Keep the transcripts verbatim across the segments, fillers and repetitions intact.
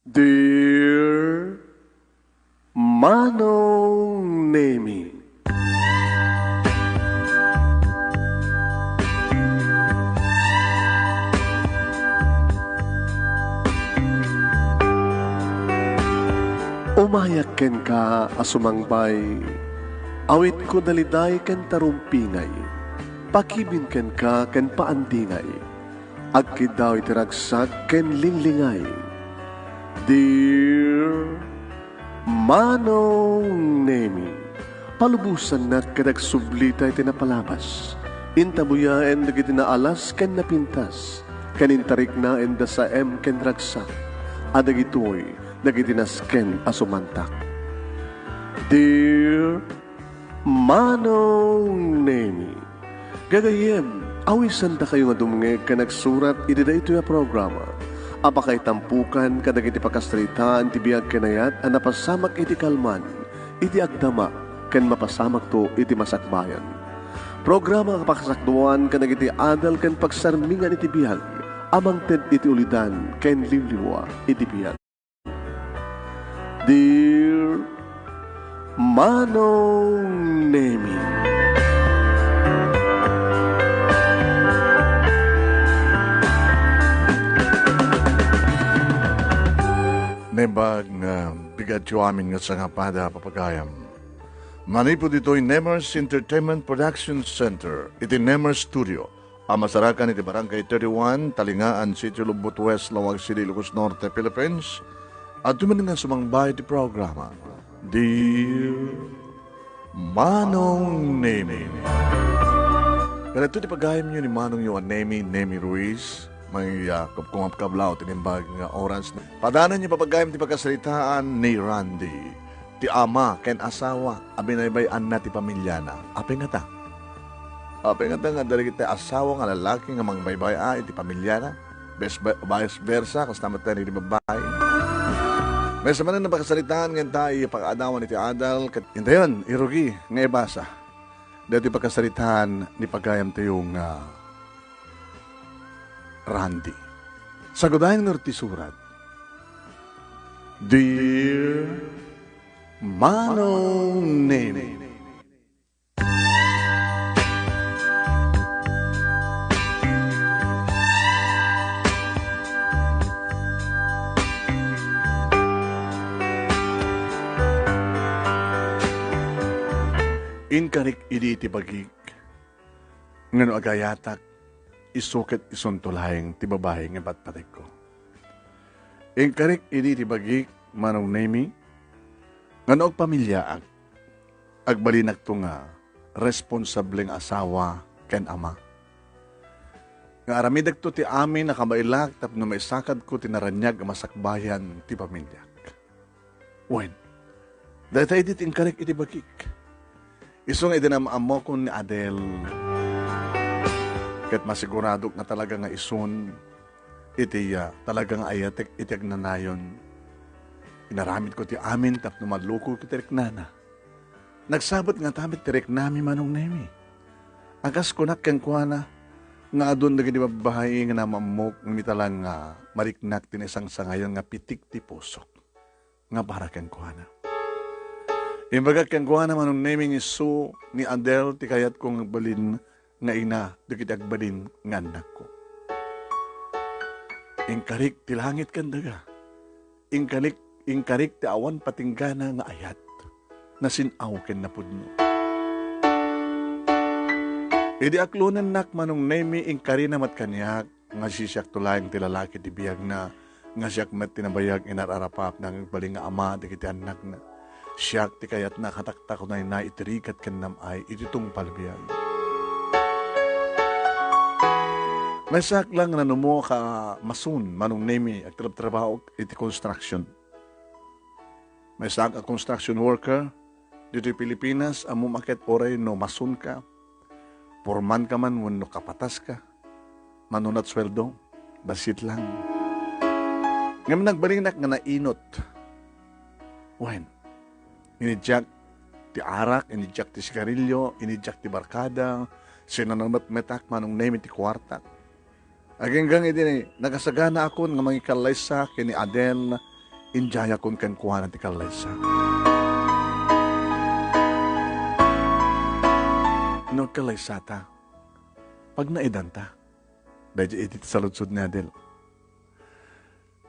Dear Manong Nemi. Umayak kenka a sumangbay, awitko daliday ken tarumpingay, pakibin kenka ken paandingay. Agkiddaw iti ragsak ken linglingay. Dear Manong Nemi, palubosannak ket agsublita iti napalabas. Intabuyaen dagiti naalas ken napintas, ken intariknaen da saem ken ragsak, a dagitoy dagiti nasken a sumantak. Dear Manong Nemi, gagayyem, awisandakayo nga dumngeg ken agsurat iti daytoy a programa a pakaitampokan kadagiti pakasaritaan ti biag ken ayat a napasamak iti kalman, iti agdama, ken mapasamakto iti masakbayan. Programa a pakasakduan kadagiti adal ken pagsarmingan iti biag a mangted iti ulidan ken liwliwa iti biag. Dear Manong Nemi. Naimbag nga bigatyo amin nga sangapada, papagayam. Manipud ditoy Nemers Entertainment Production Center, iti Nemers Studio, a masarakan iti Barangay thirty-one, Talingaan, Sitio Lubot West, Laoag City, Ilocos Norte, Philippines. Adtoy met nga sumangbay iti programa, Dear Manong Nemi. Kadagitoy ti pagayamyo ni manongyo a Nemi, Nemi Ruiz, mangya, ah, kab-, kumabkablaw ti naimbag nga oras. Padananyo, papagayam, ti pakasaritaan ni Randy, ti ama ken asawa a binaybay-anna ti pamilyana. Apay ngata? Apay ngata nga dagiti asawa nga lalaki nga mangbaybay-a iti pamilyana? Bes-, vice versa, kasta met dagiti babbai. Maysa manen a pakasaritaan nga intayo pakaadawan iti adal, ket intayon, irugi nga ibasa dagiti pakasaritaan ni pagayamtayo nga Randy. Sagudayen ngarud ti surat, Dear Manong Nemi. Inkarik idi iti bagik nga no agayatak, isu ket isunto laeng ti babai nga patpategko. Inkarik idi iti bagik, Manong Nemi, nga no agpamiliaak, agbalinakto nga responsable nga asawa ken ama. Nga aramidekto ti amin a kabaelak tapno maisakadko ti naraniag a masakbayan ti pamiliak. Wen, dayta idi ti inkarik iti bagik. Isu nga idi naam-ammokon ni Adel, ket masiguradok nga talaga nga isun iti, ah, talaga nga ayatek iti agnanayon. Inaramidko ti amin tapno malukok iti riknana. Nagsabet ngata met ti riknami, Manong Nemi. A kas kunak kenkuana, nga adun dagiti babbai nga naam-ammok, ngem ita lang nga mariknak ti naisangsangayon nga pitik ti pusok nga para kenkuana. Imbagak kenkuana, Manong Nemi, nga isu ni Adel ti kayatko nga agbalin nga ina dagiti agbalin nga annakko. Inkarik ti langit ken daga. Inkalik-, inkarik ti awan patinggana nga ayat, nasin-aw ken napudno. Idi aklonennak, Manong Nemi, inkarina met kaniak nga sisiakto laeng ti lalaki ti biagna, nga siak met ti nabayag nga inar-arapapna nga agbalin nga ama dagiti annakna. Siak ti kayatna a kataktakonayna iti rigat ken nam-ay iti tungpal biag. Maysaak lang nga nanumok a mason, Manong Nemi, agtrabtrabahoak iti construction. Maysaak a construction worker ditoy Pilipinas, ammom a ket uray no masonka, pormanka man wenno kapataska, manunat sueldo, bassit lang. Ngem nagbalinak nga nainut. Wen, inidiak ti arak, inidiak ti sigarilyo, inidiak ti barkada, sinanametmetak, Manong Nemi, ti kuartak. Aginggang idi nakasaganakon nga mangikallaysa ken ni Adel, Idiayakon kenkuana ti kallaysa. No agkallaysata, pagnaidanta. Daydi iti saludsod ni Adel.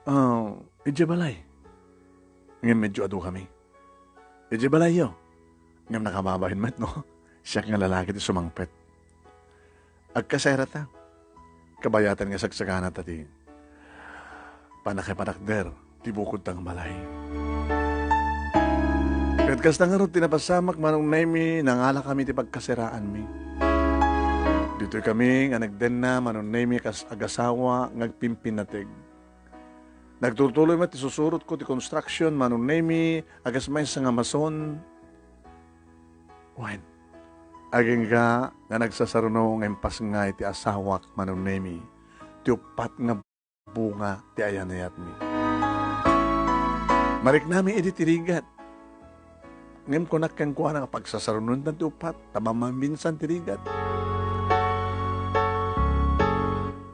Ah, idiay balay. Ngem medyo adu kami. Idiay balayyo. Ngem nakababain met, no? Siak nga lalaki ti sumangpet. Agkasayrata. Kabayatan nga sagsaganata ti pannakapanakder ti bukodta nga balay. Ket kasta ngarud ti napasamak, Manong Nemi, nangalakami ti pagkaseraanmi. Ditoy kami nga nagdenna, Manong Nemi, kas agasawa nga agpimpinnateg. Nagtutuloy met ti susurotko ti construction, Manong Nemi, a kas maysa nga mason. Wen, agingga nga nagsasaruno nga impasngay ti asawak, Manong Nemi, ti uppat nga bunga ti ayanayatmi. Mariknami idi ti rigat. Ngem kunak kenkuana nga pagsasarunontan ti uppat, ta mamminsan ti rigat.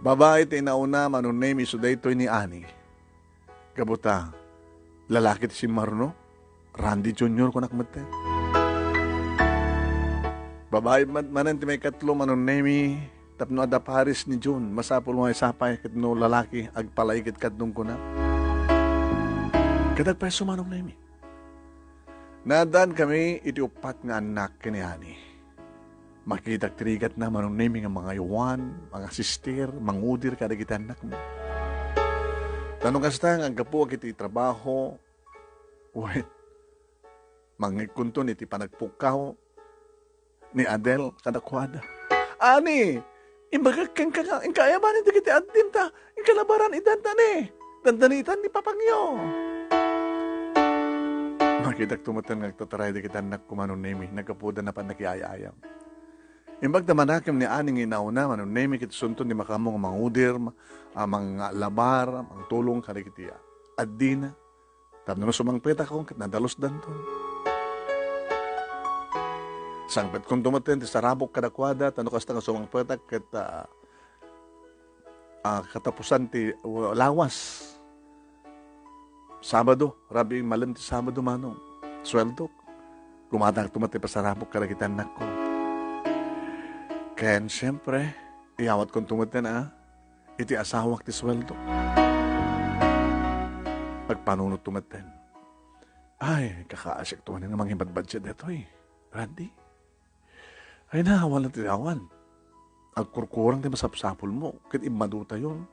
Babai ti inauna, Manong Nemi, isu daytoy ni Ani. Gapu ta, lalaki ti simmaruno, Randy Junior kunak metten. Babai met manen ti maikatlo, Manong Nemi, tapno adda pares ni June, masapul nga isapay ket no lalaki, agpalaiget kadnon kunak. Ket agpayso, Manong Nemi. Naaddankami iti uppat nga annak ken ni Ani. Makitak ti rigatna, Manong Nemi, nga mangaywan, mangasistir, mangudir kadagiti annakmi. Ta no kasta nga aggapuak iti trabaho, wen, mangngegkonton iti panagpukkaw ni Adel kadakuada. Ani, imbagak kenka nga inka ayabanen dagiti addim ta inka labaran idantani. Dandanitan ni papangyo. Makitak tumeten nga agtataray dagiti annakko, Manong Nemi, naggapuda napan nakiayayam. Imbag ta manakem ni Ani nga inauna, Manong Nemi, ket isunton ni makamo nga mangudir, ma-, a manglabar, mangtulong kadagiti addina. Tapno no sumangpetakon ket nadalusdanton. Sangpetkonto metten ti sarabok kadakuada, ta no kasta nga sumangpetak ket, ah, ah, katapusan ti, uh, lawas. Sabado, rabii malem ti Sabado, Manong. Sueldok. Gumatakto met ti pasarabok kadagiti annakko. Ken, siempre, iyawatkonto metten, ah, iti asawak ti sueldo. Agpanunotto metten. Ay, kakaasiakto manen nga mangibadbadsit daytoy, Randy. Ay na, awan ti awan. Agkurkurang ti masapsapulmo, ket immadutayon.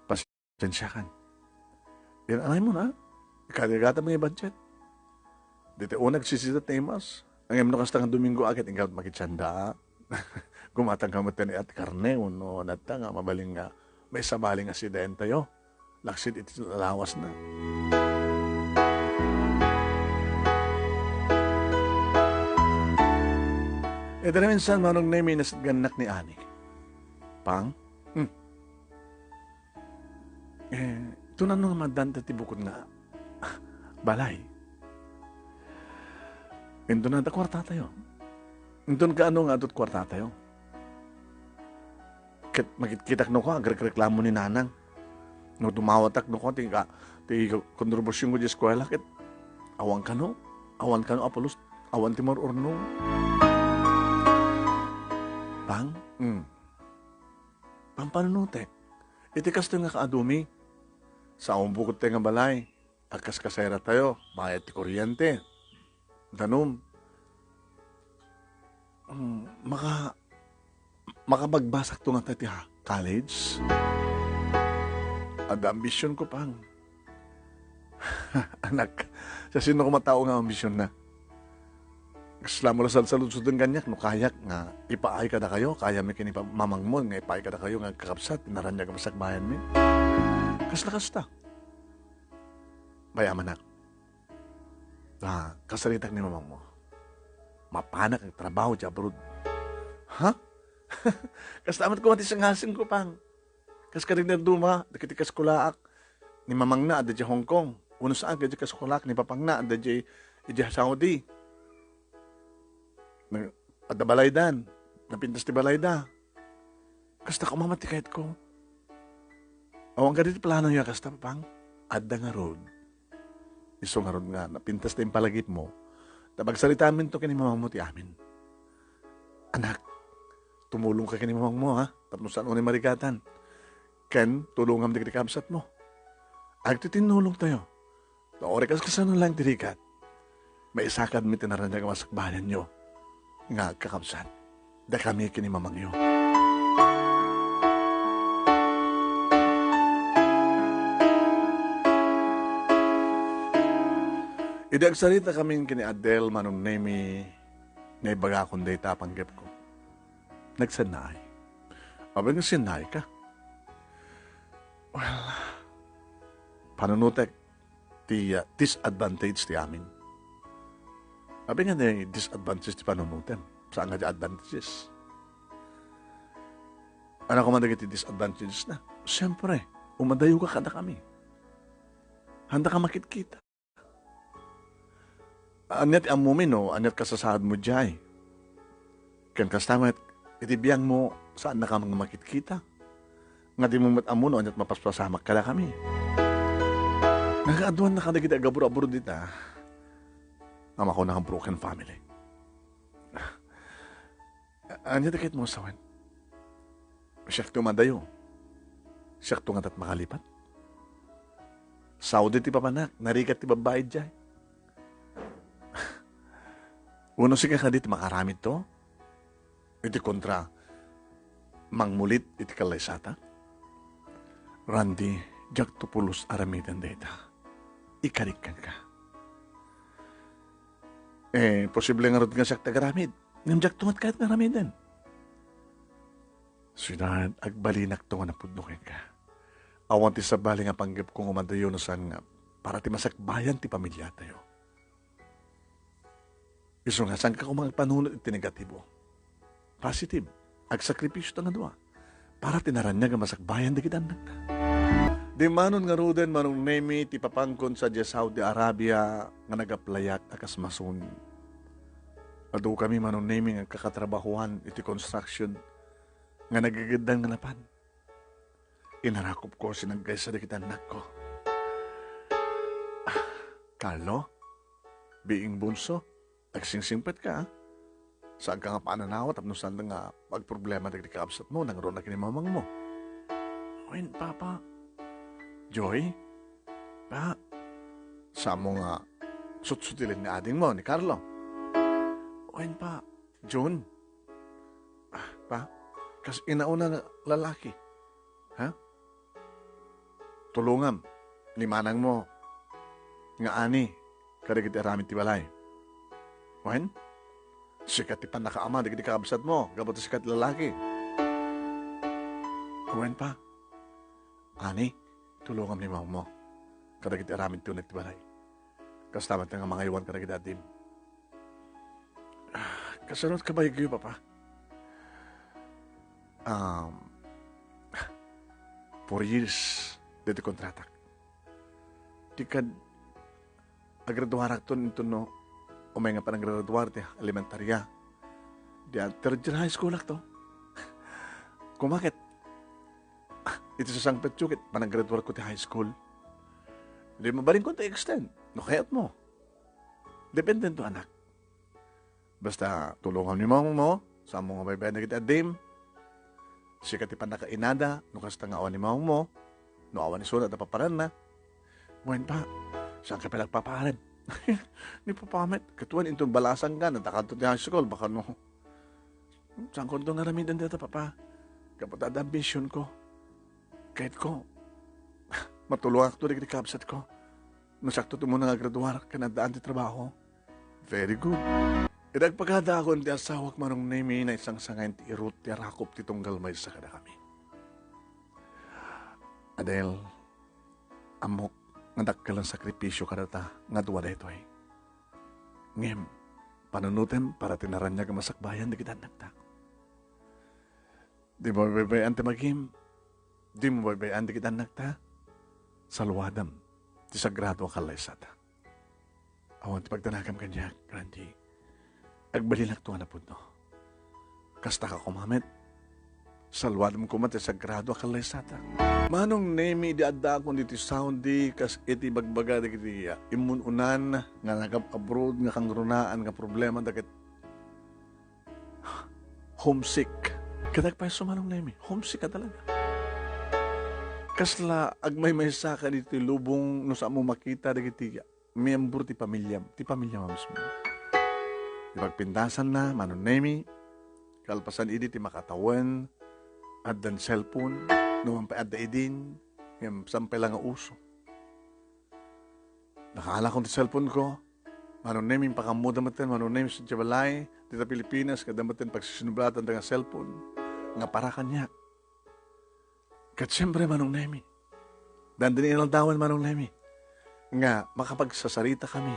Pasensiakan. Yan, anay mo na. Ikadagata mangibadsit. Dita unag sisidat na imas. Ngem no kasta nga Domingo a ket inggawt makitianda. Gumatang ka met ni Ate Carne wenno natta nga mabalin nga maisabali nga sidaentayo. Laksid iti lawasna. Iti naminsan, Manong Nemi, nasitgannak ni Ani. Pang? Hmm. Eh, tunan no nga maddanta ti bukod nga balay. Inton adda kuartatayo. Inton kaano nga adut kuartatayo. Ket makitkitak no ko, agrekreklamo ni nanang. No dumawatak no ko, ti ka, ti kontribusyonko di eskuela, ket awan kano, awan kano a pulos, awan ti mar-urno. Pang? Mm. Pampanunotek. Iti kastoy nga kaadumi, sa umbukot tayo nga balay, agkaskasayratayo, bayad ti kuryente, danum. Mm, maka-, makabagbasakto nga tayo ti ha-, college? Adda ambisyonko, Pang. Anak, sa sino ko matao nga ambisyonna? Kasla mo la salsaludsoden kaniak no kayak nga ipaay kadakayo, kayami ken ni mamangmo nga ipaay kadakayo nga agkakabsat, ti naraniag a masakbayanmi. Kasla kasta. Bayamanak. Ah, kasaritak ni mamangmo. Mapanak agtrabaho ti abroad. Ha? Kasta met koma ti singasingko, Pang. Kas kadagiti dadduma, dagiti kaskolaak, ni mamangna adda idiay Hong Kong. Wenno saan, kadagiti kaskolaak, ni papangna adda idiay, idiay Saudi. Nag-, adda balaydan. Napintas ti balayda. Kasta koma met ti kayatko. Awan kadi ti planoyo a kasta, Pang? adda ngarud. Isu ngarud nga napintas ti impalagipmo, ta pagsaritaamento ken ni mamangmo ti amin. Anak, tumulongka ken ni mamangmo, ha? Tapno saan unay marigatan. Ken tulongam dagiti kabsatmo. Agtitinnulongtayo. Ta uray kas-, kasano laeng ti rigat, maisakadmi ti naraniag a masakbayanyo nga agkakabsat. Dakami ken ni mamangyo. Idi agsaritakamin ken ni Adel, Manong Nemi, naibagakon dayta a panggepko. Nagsennaay. Apay nga sennaayka? Well, panunotek ti, ah, disadvantage ti amin. Apay nga disadvantage ti panunotem? Saan nga disadvantages? Ania koma dagiti disadvantages na? Siyempre, umadayoka kadakami. Haandaka makitkita. Ania ti ammomi no ania ti kasasaadmo idiay? Ken kasta met, iti biangmo, saannaka nga makitkita. Nga dimo met ammo no ania ti mapaspasamak kadakami. Nagaaduannaka dagiti agabur-abur dita. Nga makunak a broken family. Ania ti kayatmo a sawen? Siakto madayo. Siakto ngata ti makalipat. Saudi ti papanak, narigat ti babbai idiay. Wenno sika kadi ti makaramidto? Iti kontra, mangmulit iti kallaysata? Randy, diakto pulos aramiden dayta. Ikarik kenka. Eh, posible ngarud nga siak ti agaramid. Ngem diakto met kayat nga aramiden. Sweetheart, agbalinakto nga napudno kenka. Awan ti sabali nga panggepko nga umadayo no saan nga para ti masakbayan ti pamiliatayo. Isu nga, saanka koma agpanunot iti negatibo. Positive. Agsakripisyota nga dua. Para ti naraniag a masakbayan dagiti annakta. Dimmanon ngaruden, Manong Nemi, ti papankon sadiay Saudi Arabia nga nag-applyak a kas mason. Adukami, Manong Nemi, nga agkakatrabahoan iti construction nga nagigiddan nga napan. Inarakopko, sinaggaysa dagiti annakko. Ah, Carlo, biing bunso, agsingsingpetka, a. Saanka nga paananawa tapno saan nga agproblema dagiti kakabsatmo, nangruna ken ni mamangmo. Wen, Papa. Joy, Pa, saanmo nga sutsutilen ni adingmo, ni Carlo? Wen, Pa. Jun, ah, Pa, kas inauna nga lalaki, ha? Tulongam ni manangmo nga ani kadagiti aramid ti balay. Wen, sika ti pannakaama dagiti kakabsatmo gapu ta sika ti lalaki. Wen, Pa, ani, tulongam ni mamangmo kadagiti aramid ti uneg ti balay. Kasta met nga mangaywan kadagiti addim. Ah, kasano ti kabaegyo, Papa? Um, four years daytoy kontratak. Ti kad-, agraduarakton inton no, umay nga panagraduar ti elementaria. Di a, third year high schoolakto. Koma ket, ah, iti sasangpetyo ket panagraduarko ti high school. Di mabalinko ti extend, no kayatmo. Dependento, anak. Basta tulongam ni mamangmo, saanmo nga baybay dagiti addim. Sika ti pannakainada, no kasta nga awan ni mamangmo, no awan isuna ti paparanna. Wen, Pa, saanka pay nagpapaarem? Ni Papa met, ket wen inton balasangka, nadakadto ti high school, baka no. Saanko nga aramiden dayta, Papa? Gapu ta adda ambisionko. Kayatko, matulongakto dagiti kabsatko. No siakto ti umuna nga agraduar ken addaan ti trabaho. Very good. Idi agpakadaakon ti asawak, Manong Nemi, naisangsangayen ti irut ti arakop ti tunggal maysa kadakami. Adel, ammok nga dakkel a sakripisio kadata nga dua daytoy. Ngem, panunotem para ti naraniag a masakbayan dagiti annakta. Dimo baybay-an ti magim, dimo baybay-an dagiti annakta, saluadam ti sagrado a kallaysata. Awan ti pagdanagam kaniak, Randy. Agbalinakto nga napudno. Kastaka koma met, Salwadem koma ti sagrado a kallaysatak. Manong Nemi, idi addaakon ditoy Saudi, kas iti ibagbaga dagiti immun-unan nga nagab-abroad nga kangrunaan nga problema dagiti homesick. Kadagpayso, Manong Nemi, homesick ka talaga. Kasla agmaymaysa ka ditoy lubong no saan mo makita dagiti miyembro ti pamiliam, ti pamiliam a mismo. Ti pagpintasanna, Manong Nemi, kalpasan idi ti makatawen, addan cellphone, no man pay adda idin, ngem saan pay la nga uso. Nakaalakon ti cellphone ko, Manong Nemi, pakammoda metten, Manong Nemi, sadiay balay, dita Pilipinas, adda metten pagsisinublatan da nga cellphone, nga para kaniak. Ket siempre, Manong Nemi, dandani inaldawen, Manong Nemi, nga makapagsasarita kami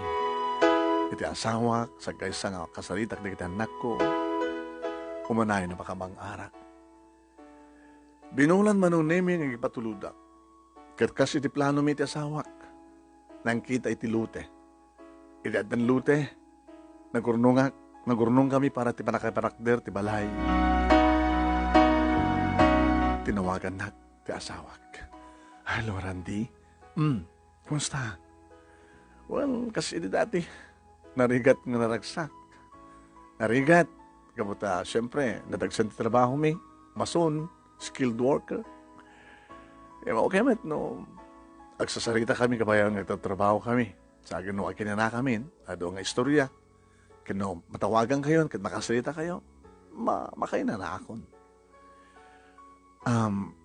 iti asawak, sagkaysa nga kasaritak dagiti annakko, umanayon a makabang-arak. Binulan, Manong Nemi, nga agipatulodak. Ket kas iti plano mi ti asawak, nangkita iti lote. Iti addan lote, nagurnongak, nagurnong kami para ti pannakaparakder ti balay. Tinawagannak ti asawak. "Hello, Randy. Hmm, kumusta?" "Well, kas idi dati. Narigat nga naragsak. Narigat. Gapu ta, siyempre, nadagsen ti trabaho mi. Mason, skilled worker. Eh, okay met no agsasarita kami, kabayan nga agtatrabaho kami. Sa akin no akinanakamin, adu nga istorya. Ken no matawagan kayo, ket makasarita kayo, ma-, makainanakon." Um,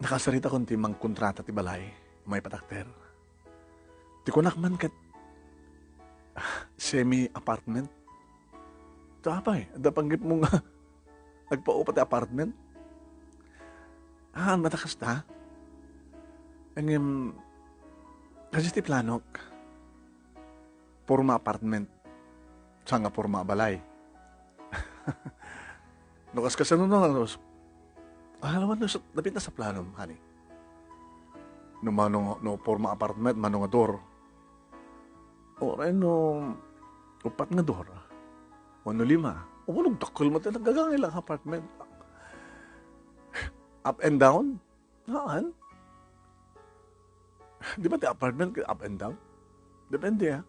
nakasaritakon ti mangkontrata ti balay, maipatakder. Ti kunak man ket, semi-apartment. Ta apay, adda panggepmo nga agpaupa ti apartment? Ah, matakas ta? Ngem, kasi ti planok, porma apartment, saan nga porma a balay. No, kas-, kasano no, ano, ah, alam mo, no, sa, dapit na sa plano, honey. No, mano, no, porma apartment, mano nga door. O, ay, no, upat nga door. O, no, lima. O, no, dakkel mo, talaga, gagangay lang apartment. Up and down? Haan? Di ba ti apartment up and down? Depende, ah.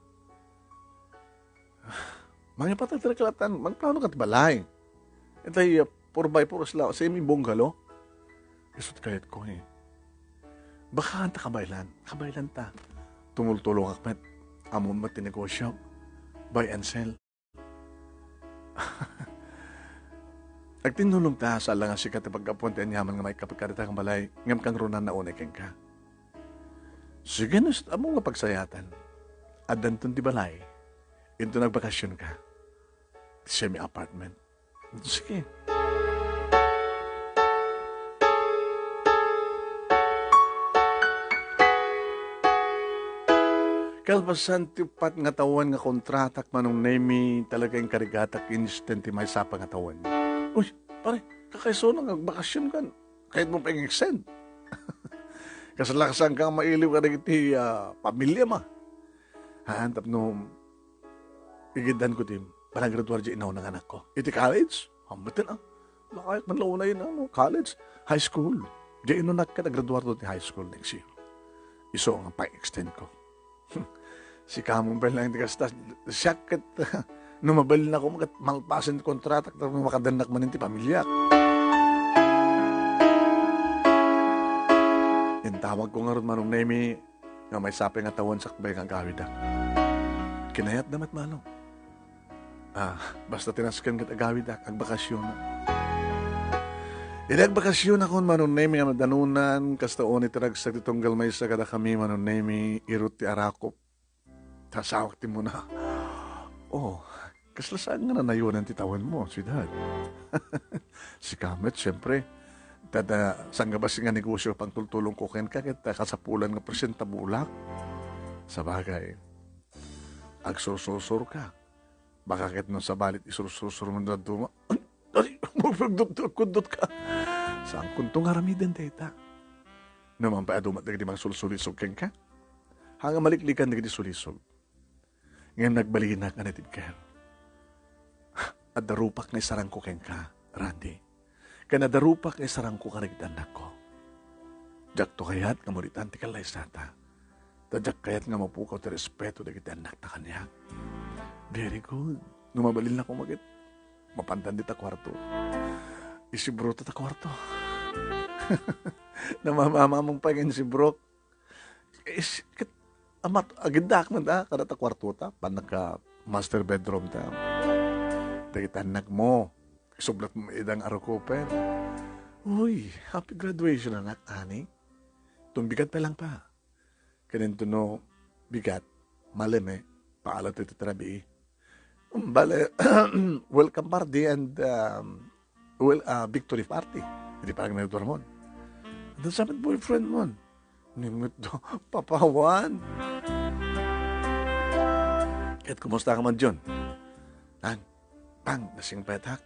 Mangipatakder ka latan, magplano ka ti balay. Itay, uh, four by four sila, semi bungalow. Isut kayat ko, eh. Baka anta kabaylan, kabaylan ta. Tumultulong ak met. Amo met ti negosyo. Buy and sell. Agtinnulong ta, saan la nga sika ti paggapuan ti aniaman nga maikapit kadata nga balay, ngem kangrunaan na unay kenka. Sige, no, ammo nga pagsayatan. Addanton ti balay. Inton agbakasyon ka. Semi-apartment. Sige. Kalpasan ti upat nga tawen nga kontratak, Manong Nemi, talaga inkarigatak instant ti maysa pay nga tawen. Uy, pare, kakaiso nga agbakasyon kan. Kayat mo pay nga extend. Kasla kasano nga mailiw kadagiti, ah, pamiliam. Haan, tapno igiddan ko ti panagraduar diay inuna nga anakko. Iti college? Hambutten, ah. Lakay man la unay, ano, college, high school. Diay inunak ket agraduar to ti high school next year. Isu nga pa-extend ko. Sika man pay lang ti kasta, siak ket, no mabalin ako, ket malpasen ti kontratak, tapno makadannak manen ti pamiliak. Intawag ko ngarud, Manong Nemi, nga maysa pay nga tawen sakbay nga agawidak. Kinayatda met, Manong. Ah, basta ti nasken ket agawidak, agbakasyon. Idi agbakasyon akon, Manong Nemi, nga madanunan, kasta unay ti ragsak ti tunggal maysa kadakami, Manong Nemi, irut ti arakop. Ta asawak ti muna. Oh, kasla saan nga nanayonan ti tawenmo, siudad? Sika met, siempre. Ta, ta, sangga bassit nga negosyo pangtultulong ko kenka, ket, ah, kasapulan nga presentable ka. Sabagay, agsursursur ka. Baka ket no sabali ti sursursur mo dadduma. Ay, magpagdutdut-kudot ka. Saankonto nga aramiden dayta. No man pay adu met dagiti mangsulsulisog kenka. Haan nga maliklikan dagiti sulisog. Ngem nagbalinak nga nated ken. Adda rupak nga isarangko kenka, Randy. Ken nadarupak nga isarangko kadagiti annakko. Diakto kayat nga muritan ti kallaysata. Ta diak kayat nga mapukaw ti respeto dagiti annakta kaniak. Very good. No mabalinako met, mapandan dita kuarto. Isibruta ta kuarto. Namamamamong pay nga insibrok. Is, ket, amat, agiddak man ta, kada ta kuarto ta, panagka master bedroom ta. Dagiti annakmo, isublat mo idang arukupen. Uy, happy graduation, anak, ani? Tumbigat pa lang pa. Ken intono bigat, maleme, paala ti trabii. Bale, welcome party and, um, well, uh, victory party. Iti panagnaturmon. Adu sa met boyfriend mon. Nimmet do, papawan. Ket kumusta ka man, John? An, pang, nasingpetak.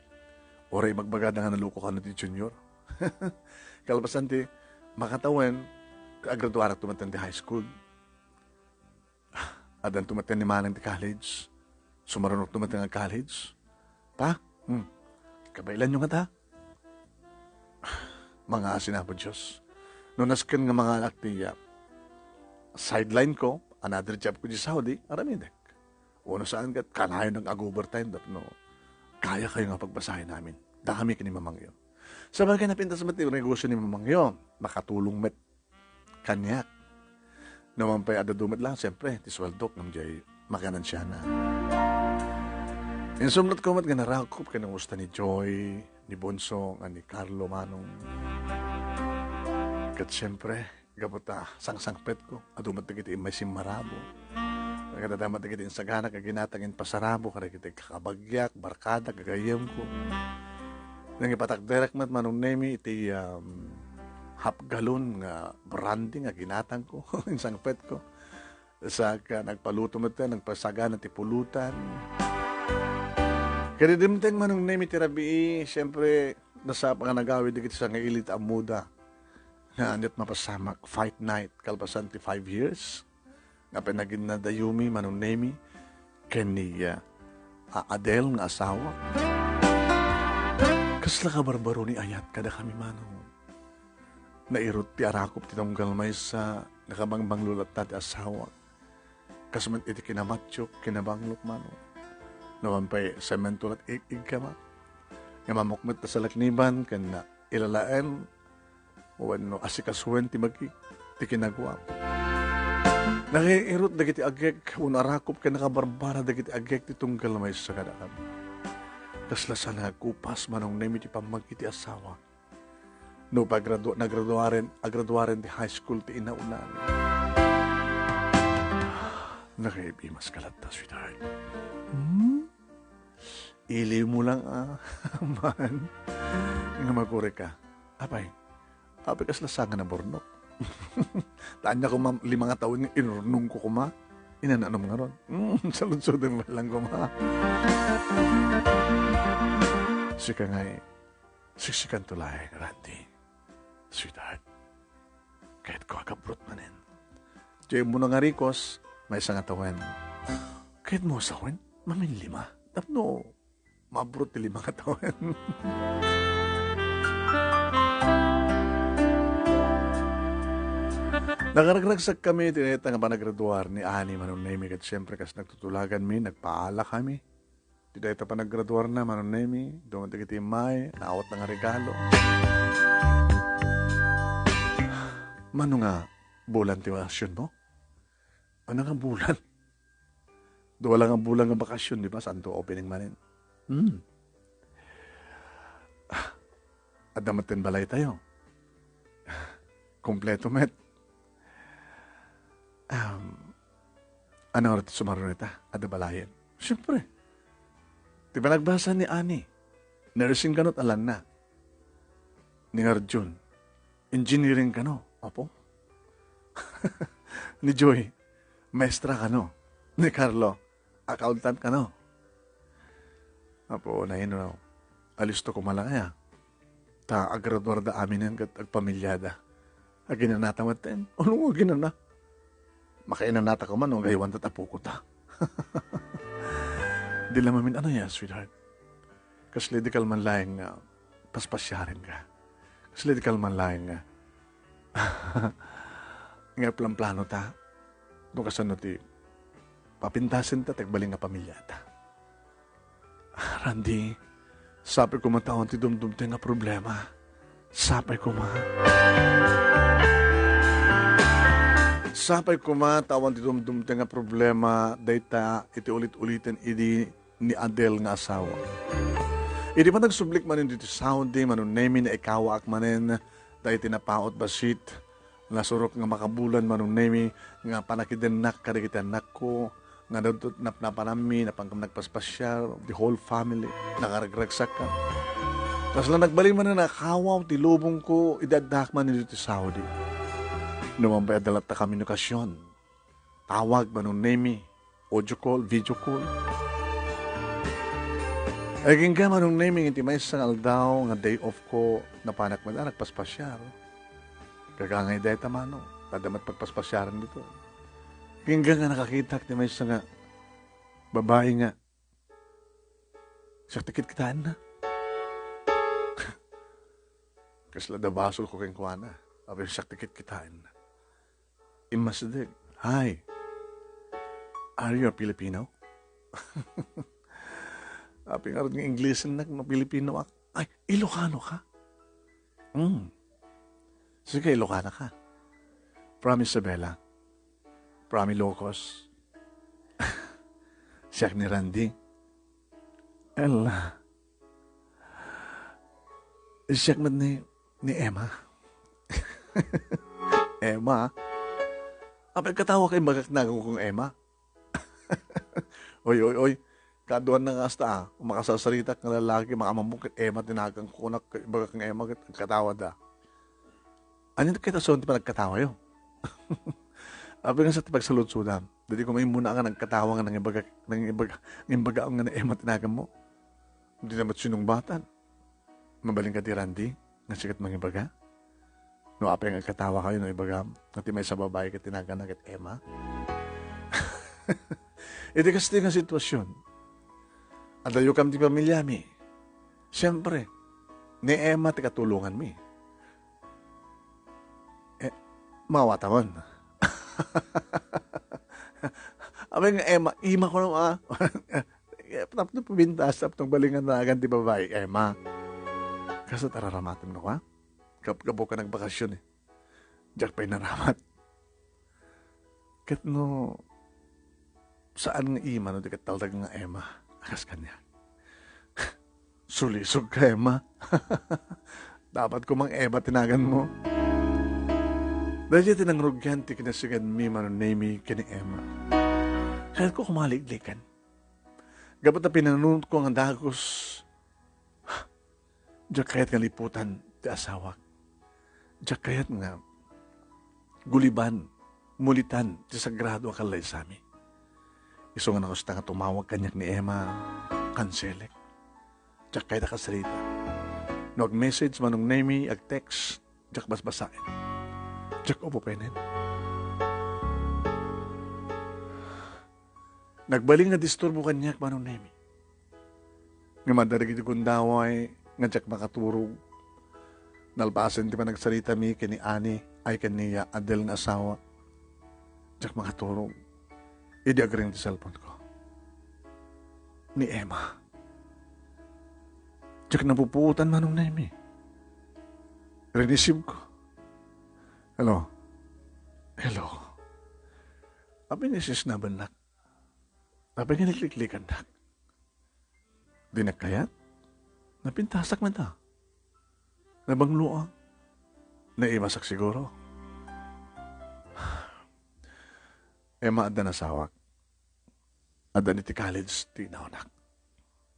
Uray magbagada nga naluko ka na ti Junior. Kalpasan ti makatawen, agraduarak tumatan ti high school. Addan tumatan ni Manang ti college. Sumarunok tumatan nga college. Pa? Hmm. Kabailan nyo nga ta? Mga asin Apo Diyos. No nasken nga mangalak ti, ah, sideline ko, another job ko di Saudi, aramidek. Uno saan ket kanayon nga ag-overtime tapno kaya kayo nga pagbasahin namin. Dami kini mamangyo. Sabagay napintas met ti negosyo ni mamangyo. Makatulong met kaniak. No man pay adda dumet lang, siyempre, ti sweldok, ngem jay makanansiana. Insumnot ko met nga narakop ken nangusta ni Joy, ni Bonso, nga ni Carlo Manong. Ket siyempre, gapu ta sangsangpetko, adu met dagiti immay simmarabo. Nagdadamat dagiti insaganak a ginatang impasarabo kadagiti kakabagyak, barkada, gagayyemko. Nangipatakderek met Manong Nemi iti, um, half gallon nga brandy nga ginatangko, insangpetko. Saka nagpaluto met, nagpasagana ti pulutan. Kadi dimteng Manong Nemi ti rabii, siyempre, nasapa nga nagawid dagiti sangaili ti ammoda. Nga aniat mapasamak, fight night, kalpasan ti five years. Nga pinaginnadayumi, Manong Nemi, ken ni, ah, a-, Adele nga asawa. Kasla kabarbaro ni ayat kadakami, Manong. Nairut ti arakop ti tunggal maysa, nakabangbanglo latta ti asawa. Kas met iti kinamatiok, kinabanglok, Manong. No man pay semento lat ig-, igkama. Nga mamukmet ta salakniban, ken na ilalaen, wenno asikasuen ti magi, ti kinagua. Nakiirut dagiti agek, wenno arakop ken nakabarbara dagiti agek ti tunggal maysa kadakami. Kasla saan nga agkupas, Manong Nemi, ti pammagi ti asawa. No paggradu-, nagraduaren, agraduaren ti high school ti inaunami. Nakaibimas ka latta, sweetheart. Hmm? Iliw mo lang, ah, man. Nga maguri ka. Apay, apay kasla saan nga naburnok. Ta ania koma lima nga tawen nga inurnongko koma. Inananom ngarud. Mm, saludsoden mo lang koma. Sika ngay, siksikanto laeng, Randy. Sweetheart, kayatko a kabrot manen. Diay umuna nga rikos, maysa nga tawen. Kayatmo a sawen, maminlima. Tapno mabrot ti lima nga tawen. Nakaragragsak kami ti dayta nga panagraduar ni Ani Manong Nemi ket siyempre kas nagtutulagan mi, nagpaala kami. Ti dayta panagraduar na, Manong Nemi, duman dagiti immay, naawat na nga regalo. Mano nga bulan ti bakasyon mo? Ano nga bulan? Dua lang nga bulan nga bakasyon, di ba? Santo opening manen. Hmm. Ah, adda met ten balay tayo. Kompleto met. Um, ano nga ti sumaruno ita? Adda balayen? Siyempre. Ti panagbasa ni Ani, nursing kano ti alanna. Ni Arjun, engineering kano, apo. Ni Joy, maestra kano. Ni Carlo, accountant kano. Apo, na yun, no? Alisto ko malangaya. Ta agraduar da aminen ket agpamilyada. Aginanata met ten? Ano nga aginana? Makainanata ko man, no, agaywan ta tapoko ta. Di la mamin ano ya, sweetheart. Kasla di kalman laeng nga Paspasiarenka. Kasla di kalman laeng nga. Nga planplano ta. No kasano ti papintasen ta, ti agbalin nga pamiliata. Randy, sapay koma ta awan ti dumdumtay nga problema. Sapay koma. Sapay koma ta awan ti dumdumtay nga problema, dayta iti ulit-uliten idi ni Adel nga asawa. Idi panagsublik manen ditoy Saudi, Manong Nemi, naikawaak manen ta iti napaut bassit, nasurok nga makabulan, Manong Nemi, nga panakidennak kadagiti annakko, nga dadto napnapanammi, napankam nagpaspasiar, the whole family, nakaragragsakka. Kasla nagbalin manen a kawaw ti lubongko, idi addaak manen ditoy Saudi. Numan pay adda latta komunikasion. Tawag, Manong Nemi, audio call, video call. Agingga, Manong Nemi, iti maysa nga aldaw nga day off ko, napanak met a nagpaspasiar. Kagangay dayta, Manong, adda met pagpaspasiaran dito. Agingga nga nakakitak ti maysa nga babai nga siak ti kitkitaenna. Kasla da basolko kenkuana. Apay, siak ti kitkitaenna. Immasideg. "Hi. Are you a Filipino?" Apay ngarud nga Inglesennak no Filipinoak. "Ay, Ilocano ka?" "Hmm." "Sige, Ilocana ka." "From Isabela." "From Ilocos." "Siak ni Randy." "Ella." "Siak met ni, ni Emma." "Emma? Apay, agkatawa ka, imbagak naganko nga Emma?" "Oy, oy, oy. Kaduan na nga asta, ah. Makasasaritak nga lalaki, makamamok ket Emma ti naganko, kunak, imbagak nga Emma, ket agkatawa da." "Ania ket ason ti panagkatawayo?" "Apay, nga sa ti pagsaludsodam. Dadi ko maimmuna nga nagkatawa nga nangibagak, nangibag-, nangibaga nga ni Emma ti naganmo. Di na met sinungbatan. Mabalin ka ti Randy, nga sikat mangibaga? No apay nga agkatawa kayo, no ibagam, nga ti maysa babai ket ti naganna ket Emma." Iti kasta nga sitwasyon, adayo kam ti pamilyami. Siyempre, ni Emma ti katulonganmi. Eh, mawatamon. Apay nga Emma, ima ko naman, ah. Eh, tapno pabintas, tapno balingan na agad ti babai, Emma. Kasla tararamaten no, ha? Kap-, kapo ka nagbakasyon, eh. Diak pay naramat. Ket no, saan nga ima no di ket taldag nga Emma, a kas kaniak. Sulisog ka, Emma. Dapat ko mang Emma ti naganmo. Daydiay ti nangrugian ti kinasiganmi, Manong Nemi, ken ni Emma. Kayatko koma a liglikan. Gapu ta pinanunotko nga dagus, diak kayat nga liputan ti asawak. Diak kayat nga guliban, mulitan ti sagrado a kallaysami. Isu nga nakasta nga tumawag kaniak ni Emma, kanselek. Diak kayat a kasarita. No ag-message, Manong Nemi, ag-text, diak basbasaen. Diak upupenen. Nagbalin nga disturbo kaniak, Manong Nemi. Ngem adda dagiti gundaway nga diak makaturog. Nalpasen ti panagsaritami ken ni Ani, ay ken ni Adel nga asawa. Diak makaturog. Idi agring ti cellphone ko. Ni Emma. Diak napupuotan, Manong Nemi. Rinisib ko. "Hello." "Hello." Apay nga isisnabennak? Apay nga liklikannak? Dinak kayat? Napintasak met a. Nabangloak. Naimasak siguro. Emma, adda nasawak. Adda ni ti college ti inaonak.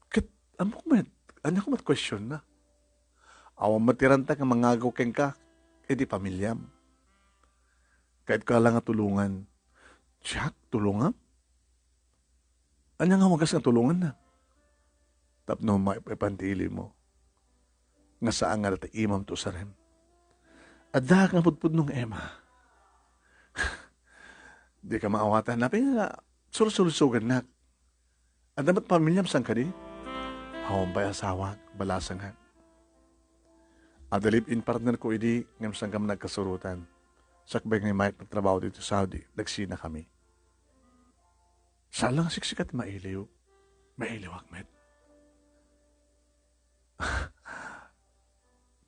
Ket ammok met, ania ko met questionna? Awan met ti ranta nga mangagaw kenka iti pamilyam. Kayatko la nga tulongan. Diak, tulongam? Ania nga wagas nga tulonganna? Tapno maipan ti ilimo nga saan nga data imam ti usarem. Addaak nga pudpudno nga Emma. Dika maawatan. Apay nga sursursugannak? Adda met pamilyam, saan kadi? Awan pay asawak, balasangak. Adda live-in partner ko idi ngem sangkam nagkasurotan. Sakbay nga imayat nga trabaho ditoy Saudi, nagsinakami. Saan la nga siksika ti mailiw. Mailiwak met.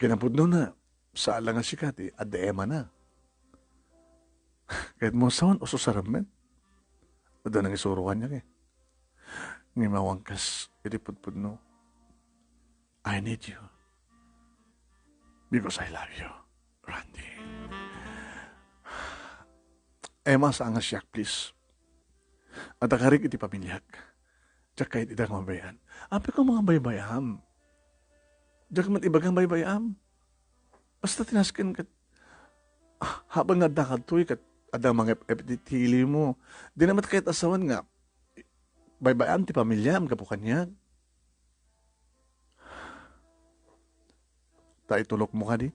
Kinapudnona, saan la nga sika ti adda Emma na. Ket mo sawan, ususarem met. Adda nangisuro kaniak, eh. Ngem awan kas iti pudpudno. I need you. Because I love you, Randy. Emma, saan nga siak, please. Adda karik iti pamiliak. Diak kayat ida nga mabaybayan. Apay ko nga baybayam. Diak man ibagang baybayam. Basta ti nasken ket, ah, habang nga adda kadtoy ket adda mangep-ep iti ili mo. Di na met kayat a sawen nga baybayam ti pamiliam gapu kaniak. Ta itulokmo kadi?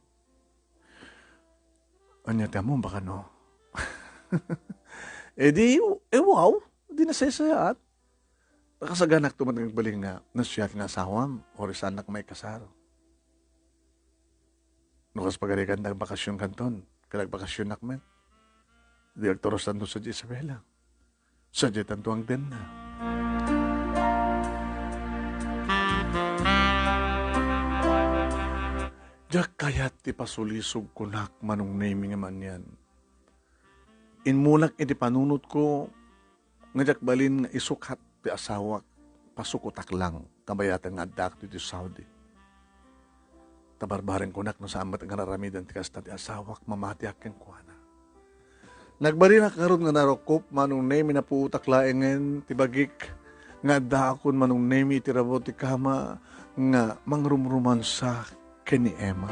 Ania ti ammom, baka no? Eh di, eh, wow, di nasaysayaat. Nakasaganak to met nga agbalin nga no siak nga asawam, or saannak maikasar. No kas pagarikan, nagbakasyon kanton, ket agbakasyonak met. Di agturustanto sadiay Isabela. Sadiay tanto agdenna. Diak kayat ti pasulisog kunak, Manong Nemi, nga manian. Immulak iti panunotko nga diak balin nga isukat ti asawak, pasukotak lang, kabayatan nga addaak ditoy Saudi. Ta barbareng kunak no saan met nga ar-aramiden ti kasta ti asawak, mamatiak kenkuana. Nagbalinak ngarud nga narukop, Manong Nemi, napuotak laengen ti bagik nga addaakon, Manong Nemi, iti rabaw ti kama nga mangrumromansa ken ni Emma.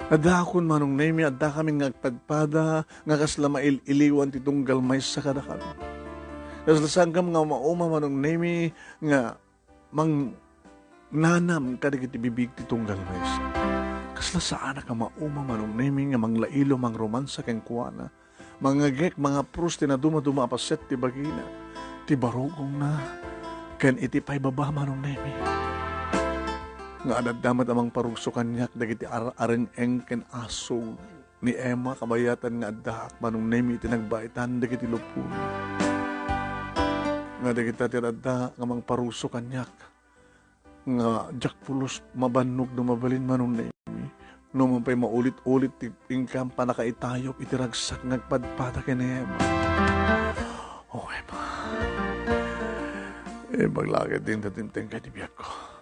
Addaakon, Manong Nemi, addakami nga agpadpada nga kasla mail-iliwan ti tunggal maysa kadakami. Kasla sangkam nga mauma, Manong Nemi, nga mangnanam kadagiti bibig ti tunggal maysa. Kasla saanak a mauma, Manong Nemi, nga manglailo, mangromansa kenkuana. Mangngegek, mangapros ti nadumaduma a paset ti bagina, ti barugongna, ken iti paibaba, Manong Nemi. Nga adda met a mangparugso kaniak dagiti ar-, areng-eng ken asug ni Emma, kabayatan nga addaak, Manong Nemi, iti nagbaitan dagiti lupon. Nga dagita ti adda nga mangparugso kaniak, nga diak pulos mabannog no mabalin, Manong Nemi. No man pay maulit-ulit ti inkam pannakaitayok iti ragsak nga agpadpada ken ni Emma. Oh, Emma. Emma, laket ti intatinteng ken ti biagko.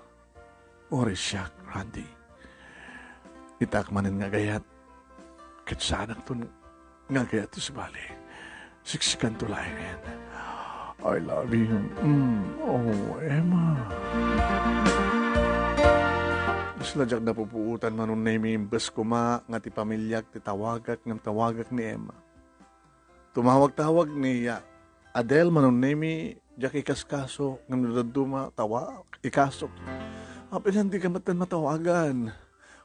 Uray siak, Randy. Itaak manen nga agayat, ket saanakton nga agayat ti sabali. Siksikanto laengen. I love you. Mm. Oh, Emma. Kasla diak napupuotan, Manong Nemi, imbes koma nga ti pamiliak ti tawagak ngem tawagak ni Emma. Tumawag-tawag ni, ah, Adele, Manong Nemi, diak ikaskaso, ngem no dadduma, tawa-, ikasok. Apay nga dika met matawagan?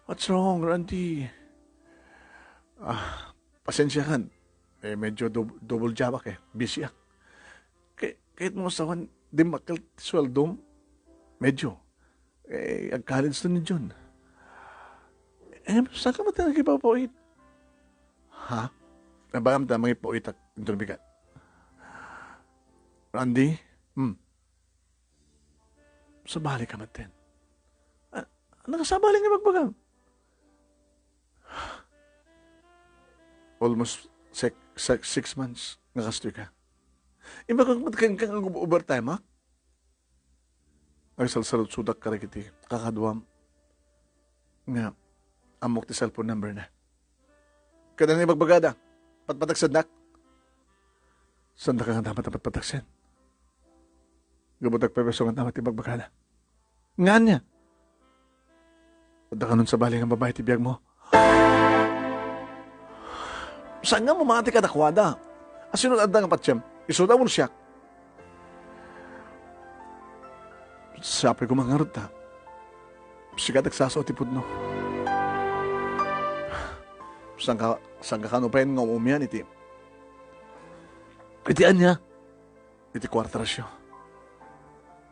What's wrong, Randy? Ah, pasensiakan. Eh, medyo dub-, double jobak eh. Busyak. Kay, kayat mo sawan, dimmakkel ti sueldom? Medyo. Eh, ag-college to ni Jun. Eh, saan ka man tayo nagipapauit? Ha? Nabagam ta, mangipauitak, inton bigat. Randy? Hmm. Sabali ka man din. Ah, nakasabali nga bagbagam. Almost six, six, six months nga kastoy ka. Imbag met ken ka nga overtime, ha? Agsalsaludsodak kadagiti kakaduam nga ammok ti cellphone number na. Kada ni bagbagada, patpataksendak. Sanda ka nga dapat patpataksen. Gapu ta agpepeso nga dapat ti bagbagada. Nga ania? Adda kanon sabali nga babae ti biag mo? Saan nga mamati kadakuada? Asino adda nga patiem? Isuda wenno siak? Sapay ko mangarud ta. Sika ti agsasao ti pudno. Saan ka, saan ka kano pay nga umian iti, iti ania? Iti kuarta ratio.